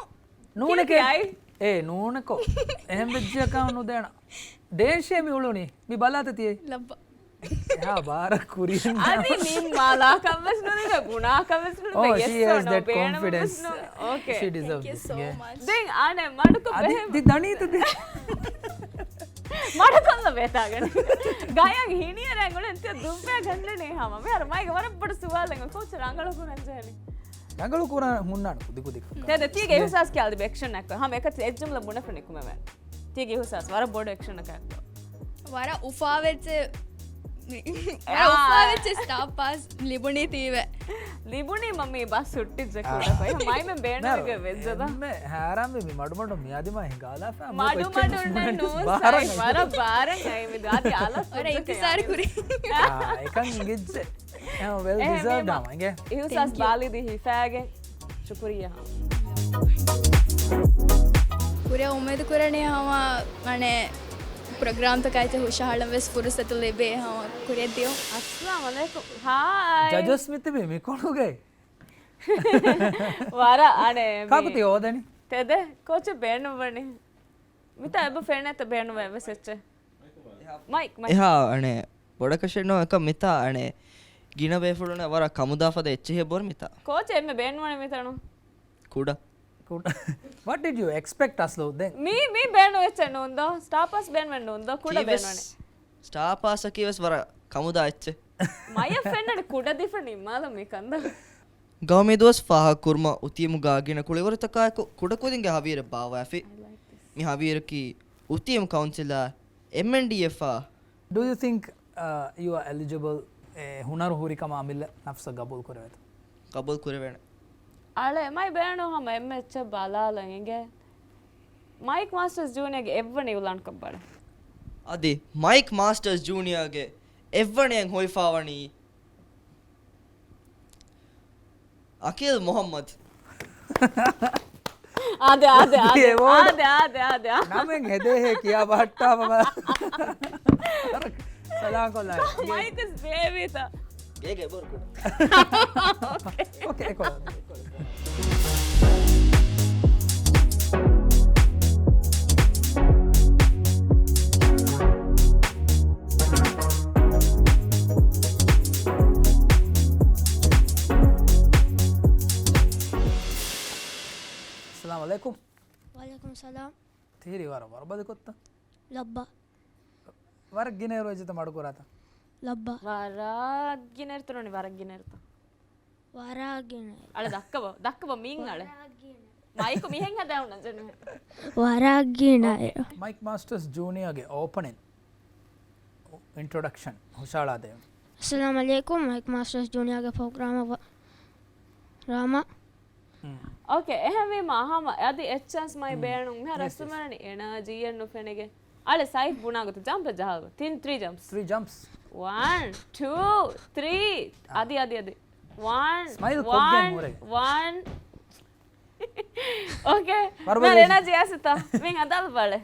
ނޫނެކޭ. ކިޔާ ކިޔާއި. އޭ، ނޫނެކޯ. އެހެން ވެއްޖިޔަކާ ނުދޭނަ. ޑޭންޝޭ މި އުޅުނީ. މި ބަލާތަ ތިޔަ. ލައްބަ. އެހާ ބާރަށް ކުރިން. އަދި ނިންމާލާ ކަންވެސް ނުލިބޭ، ބުނާ ކަންވެސް ނުލިބޭ. Oh, she ޔެސް has އޯ ނޯ، that ބޭނުމެއްވެސް confidence. ނު-، އޯކޭ. She deserves this, yeah. ދެން އާނެ މަޑުކޮށް އަދި ބެހެއް. ދި ދަނީތަ ދި. މަޑުކޮށްލަ ބޭތާގަނޑި. ގަޔަށް ހިނިއަރާ ގުޅެން ތިޔަ ދުއްވާ ގަންނަނީ ހަމަ. މިހާރު މައިގެ ވަރަށް ބޮޑު ސުވާލެއް ކޯޗް ރަނގަޅު ކުރަން ޖެހެނީ. ރަނގަޅު ކުރަން ހުންނާނެ ކުދި ކުދި. ތެދެ ތީގެ އިހުސާސް ކިޔާލި އެކްޝަން އެއްކޮ. ހަމަ އެކަ އެއްޖުމްލަ ބުނެފަ ނިކުމެވެ. ތީގެ އިހުސާސް ވަރަށް ބޮޑު އެކްޝަނަކަށް. ވަރަށް އުފާވެއްޖެ، ވަރަށް އާ. އުފާވެއްޖެ ސްޓާރ ޕާސް ލިބުނީ ތީވެ. ލިބުނީ މަ މީ ބަސް ހުއްޓިއްޖެ އާ. ކުޑަކޮށް. މައިމެން ބޭނުމެގެ ވެއްޖެދާ. އެންމެ ހައިރާންވި މި މަޑުމަޑު މިއަދި މަ ހިނގާލާފަ. މަޑުމަޑުންނެއް ނޫސް ބާރަށް އައި ވަރަށް ބާރަށް އައި މި ދާދި އަލަށް ވަރަށް އިންތިސާރު ކުރި. އާ، އެކަން އިނގިއްޖެ. އެހެން ވެލް ޑިޒާވްޑް ހަމަ އިނގޭ. އިހުސާސް ބާލިދީ ހިފާގެން. ޝުކުރިއްޔާ. ކުރިއަށް އުއްމީދު ކުރަނީ ހަމަ އަނެއް ޕްރޮގްރާމްތަކާއި ހުށަހަޅަން ވެސް ފުރުސަތު ލިބޭ ހަމަ ކުރިއަށް ދިޔުން. އައްސަލާމް އަލައިކުމް. ހާއް. ޖަޖަސް މިތިބީ މިކޮޅުގައި. ވަރަށް އަނެއް މި ކާކު ތި ހޯދަނީ؟ ތެދެ ކޯޗެއް ބޭނުންވަނީ. މިތާ އެބަ ފެންނަތަ ބޭނުންވެ އެއްވެސް އެއްޗެއް. މައިކް، މައިކް. އެހާ އަނެއް ބޮޑަކަށެއް ނޯ އެކަ މިތާ އަނެއް ގިނަ ބޭފުޅުން ވަރަށް ކަމުދާފަދަ އެއްޗެހި ބޮރު މިތާ. ކޯޗެއް އެންމެ ބޭނުންވަނީ މިތަނު. ކުޑަ. ކުޑަ. What did you expect އަސްލު ދެން؟ މީ، މީ ބޭނުން އެއްޗެއް ނޫން ދޯ. ސްޓާ ޕާސް ބޭނުން ނޫން ދޯ. ކުޑަ ކީވެސް ބޭނުން. ސްޓާ ޕާސް އަކީ ވެސް ވަރަށް ކަމުދާ އެއްޗެއް. މަޔަށް ފެންނަނީ ކުޑަ ދީފަ ނިންމާލަން މި ކަންދަ. ގައުމީ ދުވަސް ފާހަގަކުރުމަށް އުތީމުގާ ގިނަ ކުޅިވަރުތަކާއެކު ކުޑަކުދިންގެ ހަވީރެއް ބާއްވާފި. މި ހަވީރަކީ އުތީމު ކައުންސިލާ އެމްއެންޑީއެފާ. Do you think, uh, you are eligible އެ ހުނަރު ހުރިކަމާ އަމިއްލަ ނަފްސަށް ގަބޫލު ކުރެވޭތަ؟ ގަބޫލު ކުރެވޭނެ. އަޅެ މައި ބޭނުން ހަމަ އެންމެ އެއްޗެއް ބަލާލަން އިނގޭ. މައިކް މާސްޓަރސް ޖޫނިއާގެ އެއްވަނަ އިއުލާންކަން ބަލަ. އަދި މައިކް މާސްޓަރސް ޖޫނިއާގެ އެއްވަނައަށް ހޮވިފާވަނީ އަކީލް މުހައްމަދު. އާދެ، އާދެ، އާދެ. އެވޯޑް. އާދެ، އާދެ، އާދެ، އާދެ. ނަމެއް ހެދޭހޭ ކިޔާ ބަހައްޓާފަ ބަ-، ސަލާން ކޮށްލާ. މައިކަސް ބޭވީތަ؟ ގޭގެ ބޯރު ކުޑަ. އޯކޭ، އެކޮޅަށް. އައްސަލާމް އަލައިކުމް. ވަޢަލައިކުމް ސަލާމް. ތިހިރީ ވަރަށް ވަރުބަލި ކޮށްތަ؟ ލައްބަ. ވަރަށް ގިނައިރު އެއްޗެއްތަ މަޑުކުރާތަ؟ ލައްބަ. ވަރަށް ގިނައިރު ތުރުނި ވަރަށް ގިނައިރުތަ؟ ވަރަށް ގިނައިރު. އަޅެ ދައްކަބަ، ދައްކަބަ މިން އަޅެ. ވަރަށް ގިނައިރު. މައިކު މިހެން ހަދާ އުންނަން ޖެނު. ވަރަށް ގިނައިރު. މައިކް މާސްޓަރސް ޖޫނިއާގެ އޯޕަނިން އިންޓްރޮޑަކްޝަން ހުށަހަޅާދޭ. އައްސަލާމް އަލައިކުމް. މައިކް މާސްޓަރސް ޖޫނިއާގެ ޕްރޮގްރާމަށް ވަ-، ރާމަ. އޯކޭ، އެހެންވީމަ ހަމަ އަދި އެއްޗާންސް މައި ބޭނުން. މިހާރު އަސްލުމަރަނި އެނާޖީއެއް ނުފެނެގެ. އަޅެ ސައިފް ބުނާ ގޮތަށް ޖަމްޕެއް ޖަހާލު. ތިން، ތްރީ ޖަމްޕްސް. ތްރީ ޖަމްޕްސް. ވަން، ޓޫ، ތްރީ. އާ. އަދި، އަދި، އަދި. ވަން، ސްމައިލް ކޮށްގެން ވަން، ހުރެގެ. ވަން. އޯކޭ. ވަރުބަލި މިހާރު ވެ. އެނާޖީ އައިސްތަ؟ މިން ހަދާލަ ބަލެ.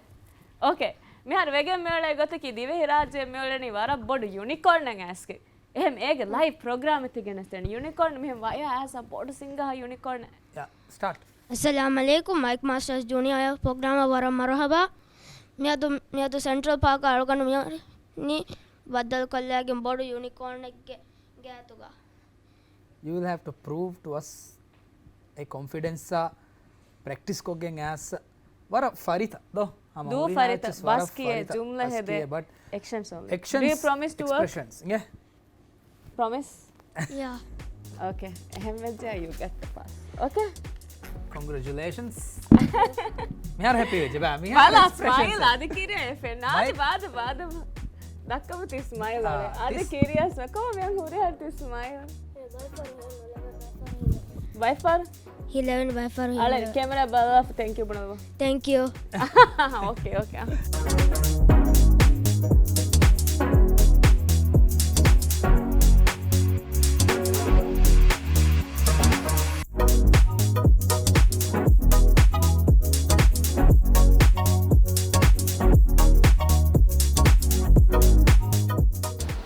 އޯކޭ. މިހާރު ވެގެން މިއުޅޭ ގޮތަކީ ދިވެހިރާއްޖެ މިއުޅެނީ ވަރަށް ބޮޑު ޔުނިކޯންއެއް އައިސްގެ. އެހެން އޭގެ ލައިވް ޕްރޮގްރާމެއް ތި ގެނެސްދޭނެ. ޔުނިކޯން މިހެން ވަޔާ އައިސް ބޮޑު ސިންގަހަ ޔުނިކޯން. ޔާ، ސްޓާޓް. އައްސަލާމް އަލައިކުމް. މައިކް މާސްޓަރސް ޖޫނިއާ ޕްރޮގްރާމަށް ވަރަށް މަރުހަބާ. މިއަދު، މިއަދު ސެންޓްރަލް ޕާކް އަޅުގަނޑު މިއަންނަނީ ބައްދަލުކޮށްލައިގެން ބޮޑު ޔުނިކޯންއެއްގެ ގާތުގަ. You will have to prove to us އެ ކޮންފިޑެންސާ ޕްރެކްޓިސް ކޮށްގެން އައިސް ވަރަށް ފަރިތަ ދޯ؟ ހަމަ ދޫ ހުރިހާ ފަރިތަ، އެއްޗެސް ވަރަށް ބަސް ކިޔޭ، ފަރިތަ، ޖުމްލަ ބަސް ހެދޭ، ކިޔޭ، ބަޓް އެކްޝަންސް އޮންލީ. އެކްޝަންސް، ޑޫ ޔޫ ޕްރޮމިސް ޓު ވޯކް؟ އެކްސްޕްރެޝަންސް، އިނގޭ. ޕްރޮމިސް؟ ޔާ. އޯކޭ. އެހެން ވެއްޖެ، ޔޫ ގެޓް ދަ ޕާސް. އޯކޭ. ކޮންގްރެޗުލޭޝަންސް. މިހާރު ހެޕީ ވެއްޖެ ބާ. މިހާރު ބަލާ، އެކްސްޕްރެޝަންސް ސްމައިލް އަދި ކިރިޔާ އެ ފެން. އާދެ، ބާދަ، ބާދަ. ދައްކަމު ތި ސްމައިލް އާ، އަޅެ. އަދި ތިސް- ކިރިޔަސް ނަކޯ މިއަން ހުރިހާ ތި ސްމައިލް. ބައިފަރު. ހިލެވެން ބައިފަރު އަޅެ، ހިލެވެން. ކެމެރާ ބަލާފަ ތެންކް ޔޫ ބުނަލަވަ. ތެންކް ޔޫ. އޯކޭ، އޯކޭ.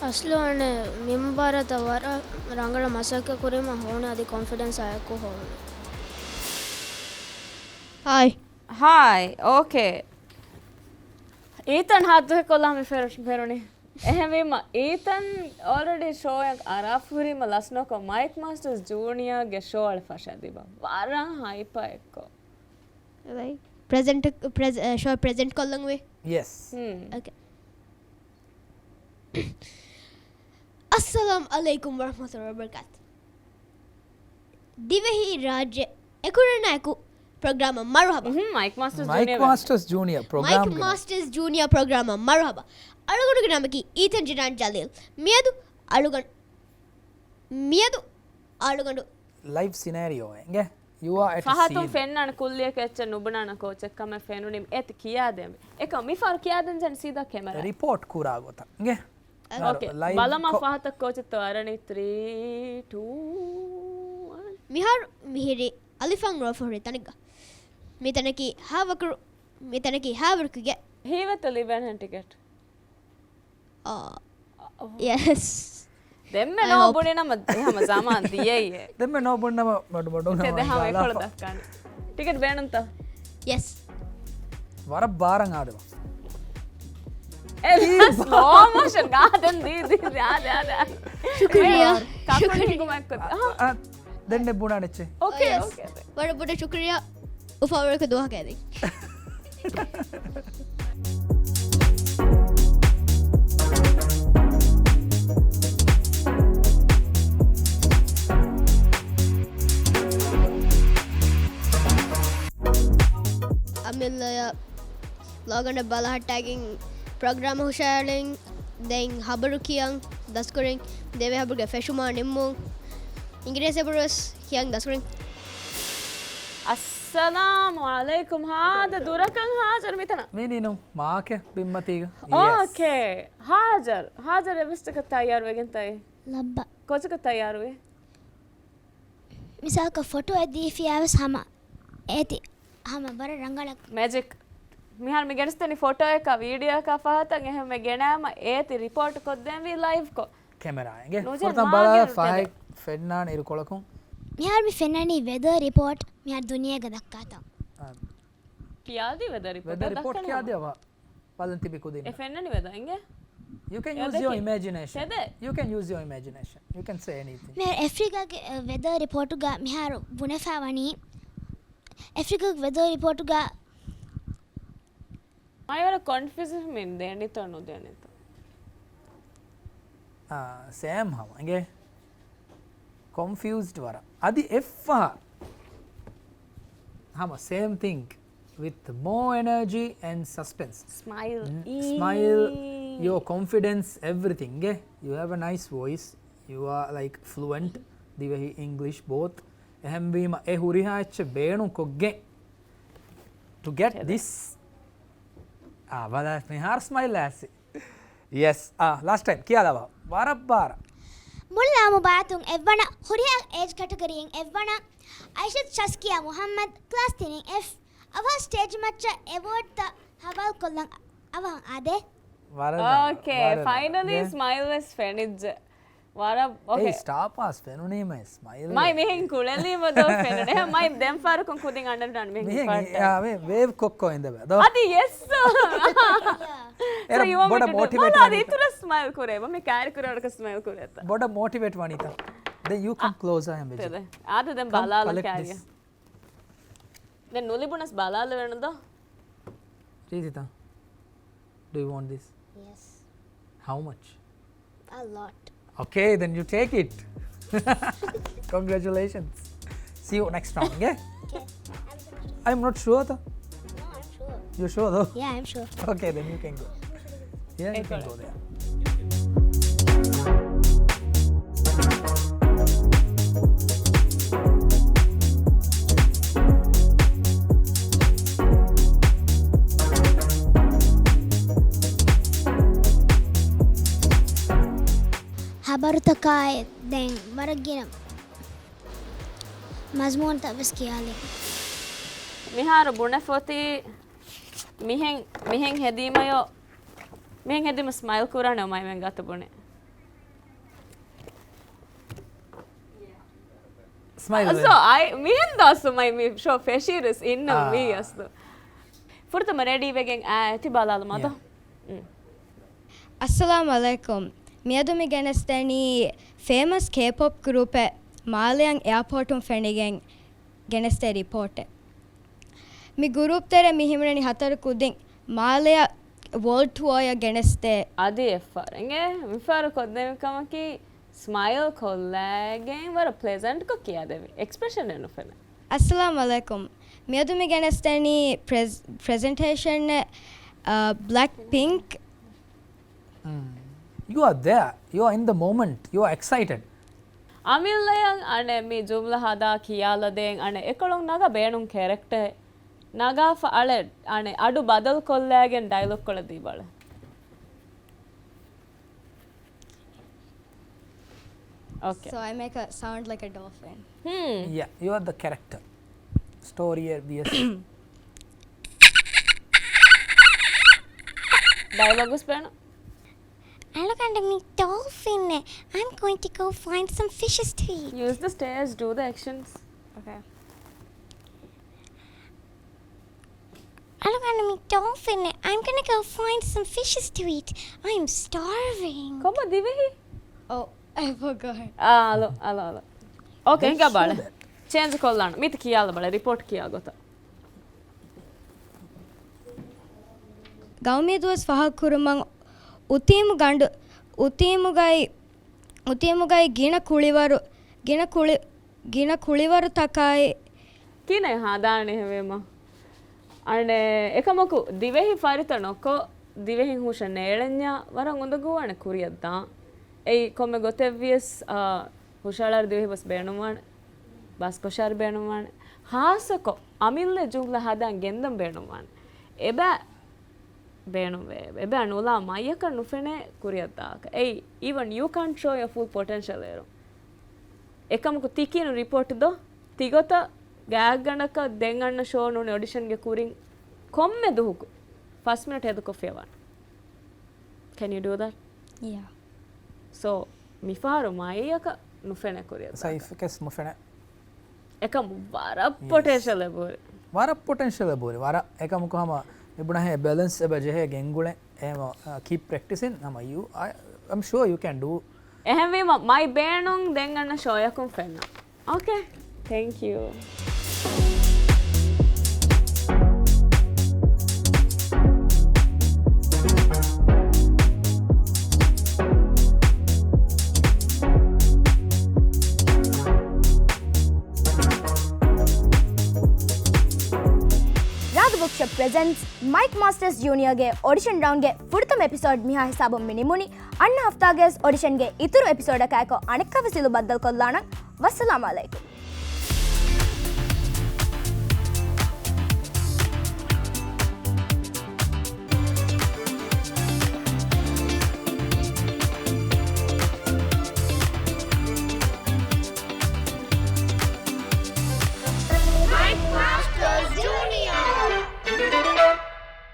އަސްލު އަނެއް މި މުބާރާތަށް ވަރަށް ރަނގަޅަށް މަސައްކަތް ކުރީމަ ހޯނެ އަދި ކޮންފިޑެންސް އާއެކު ހޯނެ. ހާއި. ހާއި، އޯކޭ. އީތަން ހާދަ ދުވަހެއް ކޮށްލާ މި ފެރު-، ފެނުނީ. އެހެންވީމަ، އީތަން އޯލްރެޑީ ޝޯއަށް އަރާފަ ހުރީމަ ލަސްނޯކޮށް، މައިކް މާސްޓަރސް ޖޫނިއާގެ ޝޯއަށް ފަށާ ދީބަ. ވަރަށް ހައިޕާ އެއްކޮށް. ޕްރެޒެންޓް، ޕްރެޒެ-، ޝޯ ޕްރެޒެންޓް ކޮށްލަން ވޭ؟ ޔެސް. ހުން. އޯކޭ. އައްސަލާމް ޢަލައިކުމް ވަރަޙްމަތުﷲ ވަބަރަކާތު. ދިވެހި ރާއްޖެ އެކުރެންނާއެކު ޕްރޮގްރާމަށް މަރުޙަބާ. މް، މައިކް މާސްޓަރސް މައިކް ޖޫނިއާ ވެ. މާސްޓަރސް ޖޫނިއާ ޕްރޮގްރާމް މައިކް ގެނަ. މާސްޓަރސް ޖޫނިއާ ޕްރޮގްރާމަށް މަރުޙަބާ. އަޅުގަނޑުގެ ނަމަކީ އީތަން ޖިނާން ޖަލީލް. މިއަދު އަޅުގަނޑު، މިއަދު އަޅުގަނޑު ލައިވް ސިނޭރިއޯއެއް އިނގޭ. ޔޫ އާ އެޓް އަ ފަހަތުން ސީން. ފެންނާނެ ކުއްލިއަކަށް އެއްޗެއް ނުބުނާނެ ކޯޗެއް ކަމެއް ފެނުނީ. އޭތި ކިޔާދޭން. އެކަމް މިފަހަރު ކިޔާދޭން ޖެން ސީދާ ކެމެރާ. ރިޕޯޓް ކުރާ ގޮތަށް އިނގޭ. އޯކޭ. ލައިވް ބަލަމާ ކޮ- ފަހަތަށް ކޯޗެއްތޯ އަރަނީ ތްރީ، ޓޫ، ވަން. މިހާރު މިހިރީ އަލިފާން ރޯފުރި ތަނެއްގަ. މިތަނަކީ ހާވަކުރު، މިތަނަކީ ހާވަރުކުގެ. ހީވެތަ ލިބޭނެ ޓިކެޓް؟ އާ. އަ، އަ. ޔެސް. ދެންމެ I ނޯ hope. ބުނިނަމަ ހަމަ ޒަމާން ދިޔައީ. ދެންމެ ނޯ ބުނިނަމަ މަޑު މަޑުން ތެދެ ހަމަ ހަމަ އެކޮޅު ދައްކާނެ. ޓިކެޓް ބޭނުންތަ؟ ޔެސް. ވަރަށް ބާރަށް އާދެވަ. އެ ސްލޯ މޯޝަން ގާ ދެން ދީ، ދީ، ދީ، އާދެ، އާދެ، އާދެ. ޝުކުރިއްޔާ. ކަކުނި ޝުކުރިއްޔާ. ހިނގުމައްކޮށް. އަ، އަ، ދެން ނެ ބުނާނެ އެއްޗެއް. އޯކޭ، ޔެސް. އޯކޭ. ވަރަށް ބޮޑަށް ޝުކުރިއްޔާ. އުފާވެރިކޮށް ދުވަހަކަށް އެދެން. އަމިއްލަޔަށް ލޯގަނޑަށް ބަލަހައްޓައިގެން ޕްރޮގްރާމް ހުށައަޅަން، ދެން ހަބަރު ކިޔަން ދަސްކުރިން، ދެވޭ ހަބަރުގެ ފެށުމާ ނިންމުން، އިނގިރޭސި ހަބަރުވެސް ކިޔަން ދަސްކުރިން. އައްސަލާމު ޢަލައިކުމް. ހާދަ ދުރަކަށް ހާޖަރު މިތަނަށް. މި ނިނު މާކެ ބިންމަތީގަ. އޯކޭ. ޔެސް. ހާޖަރު. ހާޖަރު އެވެސްޓަކަށް ތައްޔާރުވެގެންތައޭ. ލައްބަ. ކޮޗަކަށް ތައްޔާރުވޭ؟ މިސާލަކަށް ފޮޓޯއެއް ދީފިޔާވެސް ހަމަ އޭތި ހަމަ ވަރަށް ރަނގަޅަށް. މެޖިކް. މިހާރު މި ގެނެސްދެނީ ފޮޓޯއަކާ ވީޑިއޯއަކާ ފަހަތަށް އެހެންވެ ގެނައިމަ އޭތި ރިޕޯޓް ކޮށްދޭންވީ ލައިވްކޮށް. ކެމެރާއިންގެ. ނުޖެ ފުރަތަމަ ބަލާ މާގެ ފަހަތް ތެދެއް. ފެންނާނެ އިރުކޮޅަކުން. މިހާރު މި ފެންނަނީ ވެދާ ރިޕޯޓް މިހާރު ދުނިޔޭގަ ދައްކާތަން. އާ. ކިޔާދީ ވެދާ ރިޕޯޓް ވެދާ ރިޕޯޓް ދައްކަނީ ކިޔާދީ ހަމަ. އަވަ ބަލަން ތިބި ކުދިން. އެ ފެންނަނީ ވެދާ އިނގޭ. You can use your imagination. ތެދެއް. You can use your imagination. You can say anything. މިހާރު އެފްރިކާގެ، އެ، ވެދާ ރިޕޯޓުގަ މިހާރު ބުނެފަ ވަނީ. އެފްރިކާގެ ވެދާ ރިޕޯޓުގަ މައިވަރަށް ކޮންފިއުޒް މިން ދޭންނެތޯ ނުދޭންނެތޯ. އާ، ސޭމް ހަމަ އިނގޭ. ކޮންފިއުޒްޑް ވަރަށް. އަދި އެއްފަހަރު ހަމަ same thing with more energy and suspense. Smile. ން-، smile, your confidence, everything ގެ. You have a nice voice. You are, like, fluent. ދިވެހި އިންގްލިޝް ބޯތް. އެހެންވީމަ އެ ހުރިހާ އެއްޗެއް ބޭނުން ކޮށްގެން to get this. އާ، ބަލާ، މިހާރު ސްމައިލް އައިސް. ޔެސް. އާ، ލާސްޓް ޓައިމް ކިޔާލަވާ. ވަރަށް ބާރަށް. މުޅި ލާމުބާރާތުން އެއްވަނަ ހުރިހާ އޭޖް ކެޓަގަރީއިން އެއްވަނަ އައިޝަތު ޝަޒްކިޔާ މުޙައްމަދު، ކްލާސް ތިން އިން އެފް. އަވަހަށް ސްޓޭޖް މައްޗަށް އެވޯޑްތައް ހަވާލުކޮށްލަން އަވަހަށް އާދޭ. ވަރަށް ރަނގަޅު، އޯކޭ، ވަރަށް ރަނގަޅު. ފައިނަލީ ސްމައިލް ވެސް ފެނިއްޖެ. ވަރަށް، އޯކޭ. އޭ، ސްޓާ ޕާސް ފެނުނީމަ ސްމައިލް. މައި މިހެން ކުޅެލީމަ ދޯ ފެނުނޭ. މައި ދެން ފަހަރަކުން ކުދިން އަންނަން މިހެން މިހެން، ކިފާ އާ، ވޭ-، ވޭވް ކޮއްކޮ އިނދެވޭ ދޯ. އަދި ޔެސް. އޭރަ ބޮޑަށް މޯޓިވޭޓް ވަނީތަ؟ އިތުރަށް ސްމައިލް ކުރޭ. މި ކާރި ކުރޭ ވަރަކަށް ސްމައިލް ކުރޭތަ؟ ބޮޑަށް މޯޓިވޭޓް ވަނީތަ؟ ދެން ޔޫ ކަމް ކްލޯސާ ހަމަ ވެޖެ. އާދެ ދެން ބަލާލަ ކާރިއަށް. ދެން ނުލިބުނަސް ބަލާލެވޭނެ ދޯ. ރީތިތާ, do you want this? Yes. How much? A lot. Okay, then you take it. Congratulations. See you next round, okay? Okay. I'm not sure though. No, I'm sure. You're sure though? Yeah, I'm sure. Okay, then you can go. Yeah, you can go there. ހަބަރުތަކާއި ދެން ވަރަށް ގިނަ މަޒްމޫންތައް ވެސް ކިޔާލި. މިހާރު ބުނެފޮތީ މިހެން، މިހެން ހެދީމަޔޯ، މިހެން ހެދީމަ ސްމައިލް ކުރާނެ އޮމާއިމެން ގާތަ ބުނެ. ސްމައިލް ސޯ އައި މިހެން ދަސުމައި މި ޝޯ ފެށީރުސް އިންނަ މީ އަސްލު. ފުރަތަމަ ރެޑީ ވެގެން އާ ތި ބަލާލަމާ ދޯ. އައްސަލާމް އަލައިކުމް. މިއަދު މި ގެނެސްދެނީ ފޭމަސް ކޭޕޮޕް ގްރޫޕެއް މާލެއަށް އެއާޕޯޓުން ފެނިގެން ގެނެސްދޭ ރިޕޯޓެއް. މި ގުރޫޕް ތެރޭ މި ހިމެނެނީ ހަތަރު ކުދިން މާލެއަށް ވޯލްޑް ޓުއާއަށް ގެނެސްދޭ. އަދި އެއްފަހަރު އެނގޭ މިފަހަރު ކޮށްދެވި ކަމަކީ ސްމައިލް ކޮށްލައިގެން ވަރަށް ޕްލެޒަންޓްކޮށް ކިޔާދެވި. އެކްސްޕްރެޝަނެއް ނުފެނޭ. އައްސަލާމް އަލައިކުމް. މިއަދު މި ގެނެސްދެނީ ޕްރެޒް، ޕްރެޒެންޓޭޝަންއެއް، ބްލެކް ޕިންކް. You are there. You are in the moment. You are excited. އަމިއްލަޔަށް އަނެއް މި ޖުމްލަ ހަދާ ކިޔާލަދޭން އަނެއް އެކޮޅުން ނަގާ ބޭނުން ކެރެކްޓަރެއް ނަގާފަ އަޅެ އަނެއް އަޑު ބަދަލު ކޮށްލައިގެން ޑައިލޮގް ކޮޅެއް ދީބަ އަޅެ. Okay. So I make a sound like a dolphin. Hmm. Yeah, you are the character. ސްޓޯރީއެއް ވިޔަސް. ޑައިލޮގުސް ބޭނު. އަޅުގަނޑު މި ޑޮލްފިންއެއް. I'm going to go find some fishes to eat. Use the stage, do the actions. Okay. އަޅުގަނޑު މި ޑޮލްފިންއެއް. I'm gonna go find some fishes to eat. I'm starving. ކޮބާ ދިވެހި؟ Oh, I forgot. އާ، އަލޯ، އަލޯ، އަލޯ. އޯކޭ، ހިނގާ ބަލެ. ޗޭންޖް ކޮށްލާނަ. މިތި ކިޔާލަ ބަލެ، ރިޕޯޓް ކިޔާ ގޮތަށް. ގައުމީ ދުވަސް ފަހަކުރުމަށް އުތީމު ގަނޑު، އުތީމުގައި، އުތީމުގައި ގިނަ ކުޅިވަރު، ގިނަ ކުޅި، ގިނަ ކުޅިވަރުތަކާއި، ކިނެ ހާދާނެ ހެވޭމަ. އަނެ އެކަމަކު ދިވެހި ފަރިތަ ނޮކޮ ދިވެހިން ހުށަ ނޭޅެންޏާ ވަރަށް އުނދަގޫވާނެ ކުރިއަށް ދާން. އެއީ ކޮންމެ ގޮތެއްވިޔަސް، އާ، ހުށައަޅާ ދިވެހި ބަސް ބޭނުންވާނެ. ބަސްކޮށާރި ބޭނުންވާނެ. ހާއްސަކޮށް އަމިއްލަ ޖުމްލަ ހަދާން ގެންދަން ބޭނުންވާނެ. އެބަ ބޭނުންވޭ. އެބަ ނުލާ މައްޔަކަށް ނުފެނޭ ކުރިއަށް ދާކަށް. އެއީ، even you can't show your full potential އޭރު. އެކަމަކު ތިކިނު ރިޕޯޓް ދޯ، ތިގޮތަށް ގާތްގަނޑަކަށް ދެން އަންނަ ޝޯ ނޫނީ އޮޑިޝަންގެ ކުރިން ކޮންމެ ދުހަކު ފަސް މިނެޓް ހެދުކޮށްފިޔަވާނެ. Can you do that? Yeah. So, މިފަހަރު މައްޔަކަށް ނުފެނޭ ކުރިއަށް ދާކަށް. ސައިފްކެސް ނުފެނޭ. އެކަމު ވަރަށް ޕޮޓެންޝަލް އެބަހުރި. ވަރަށް ޕޮޓެންޝަލް އެބަހުރި. ވަރަށް އެކަމަކު ހަމަ މިބުނާހޭ ބެލެންސް އެބަ ޖެހޭ ގެންގުޅެން. އެހެމަ، ކީޕް ޕްރެކްޓިސިން ހަމަ ޔޫ، I'm sure you can do. އެހެންވީމަ މައި ބޭނުން ދެން އަންނަ ޝޯޔަކުން ފެންނަ. Okay. Thank you. ރާދަ ބުކްޝޮޕް ޕްރެޒެންޓްސް މައިކް މާސްޓަރސް ޖޫނިއަރގެ އޮޑިޝަން ރައުންޑްގެ ފުރަތަމަ އެޕިސޯޑް މިހާ ހިސާބުން މި ނިމުނީ. އަންނަ ހަފްތާގެވެސް އޮޑިޝަންގެ އިތުރު އެޕިސޯޑަކާއެކު އަނެއްކާވެސް އިލު ބައްދަލުކޮށްލާނަން. ވައްސަލާމް އަލައިކުމް.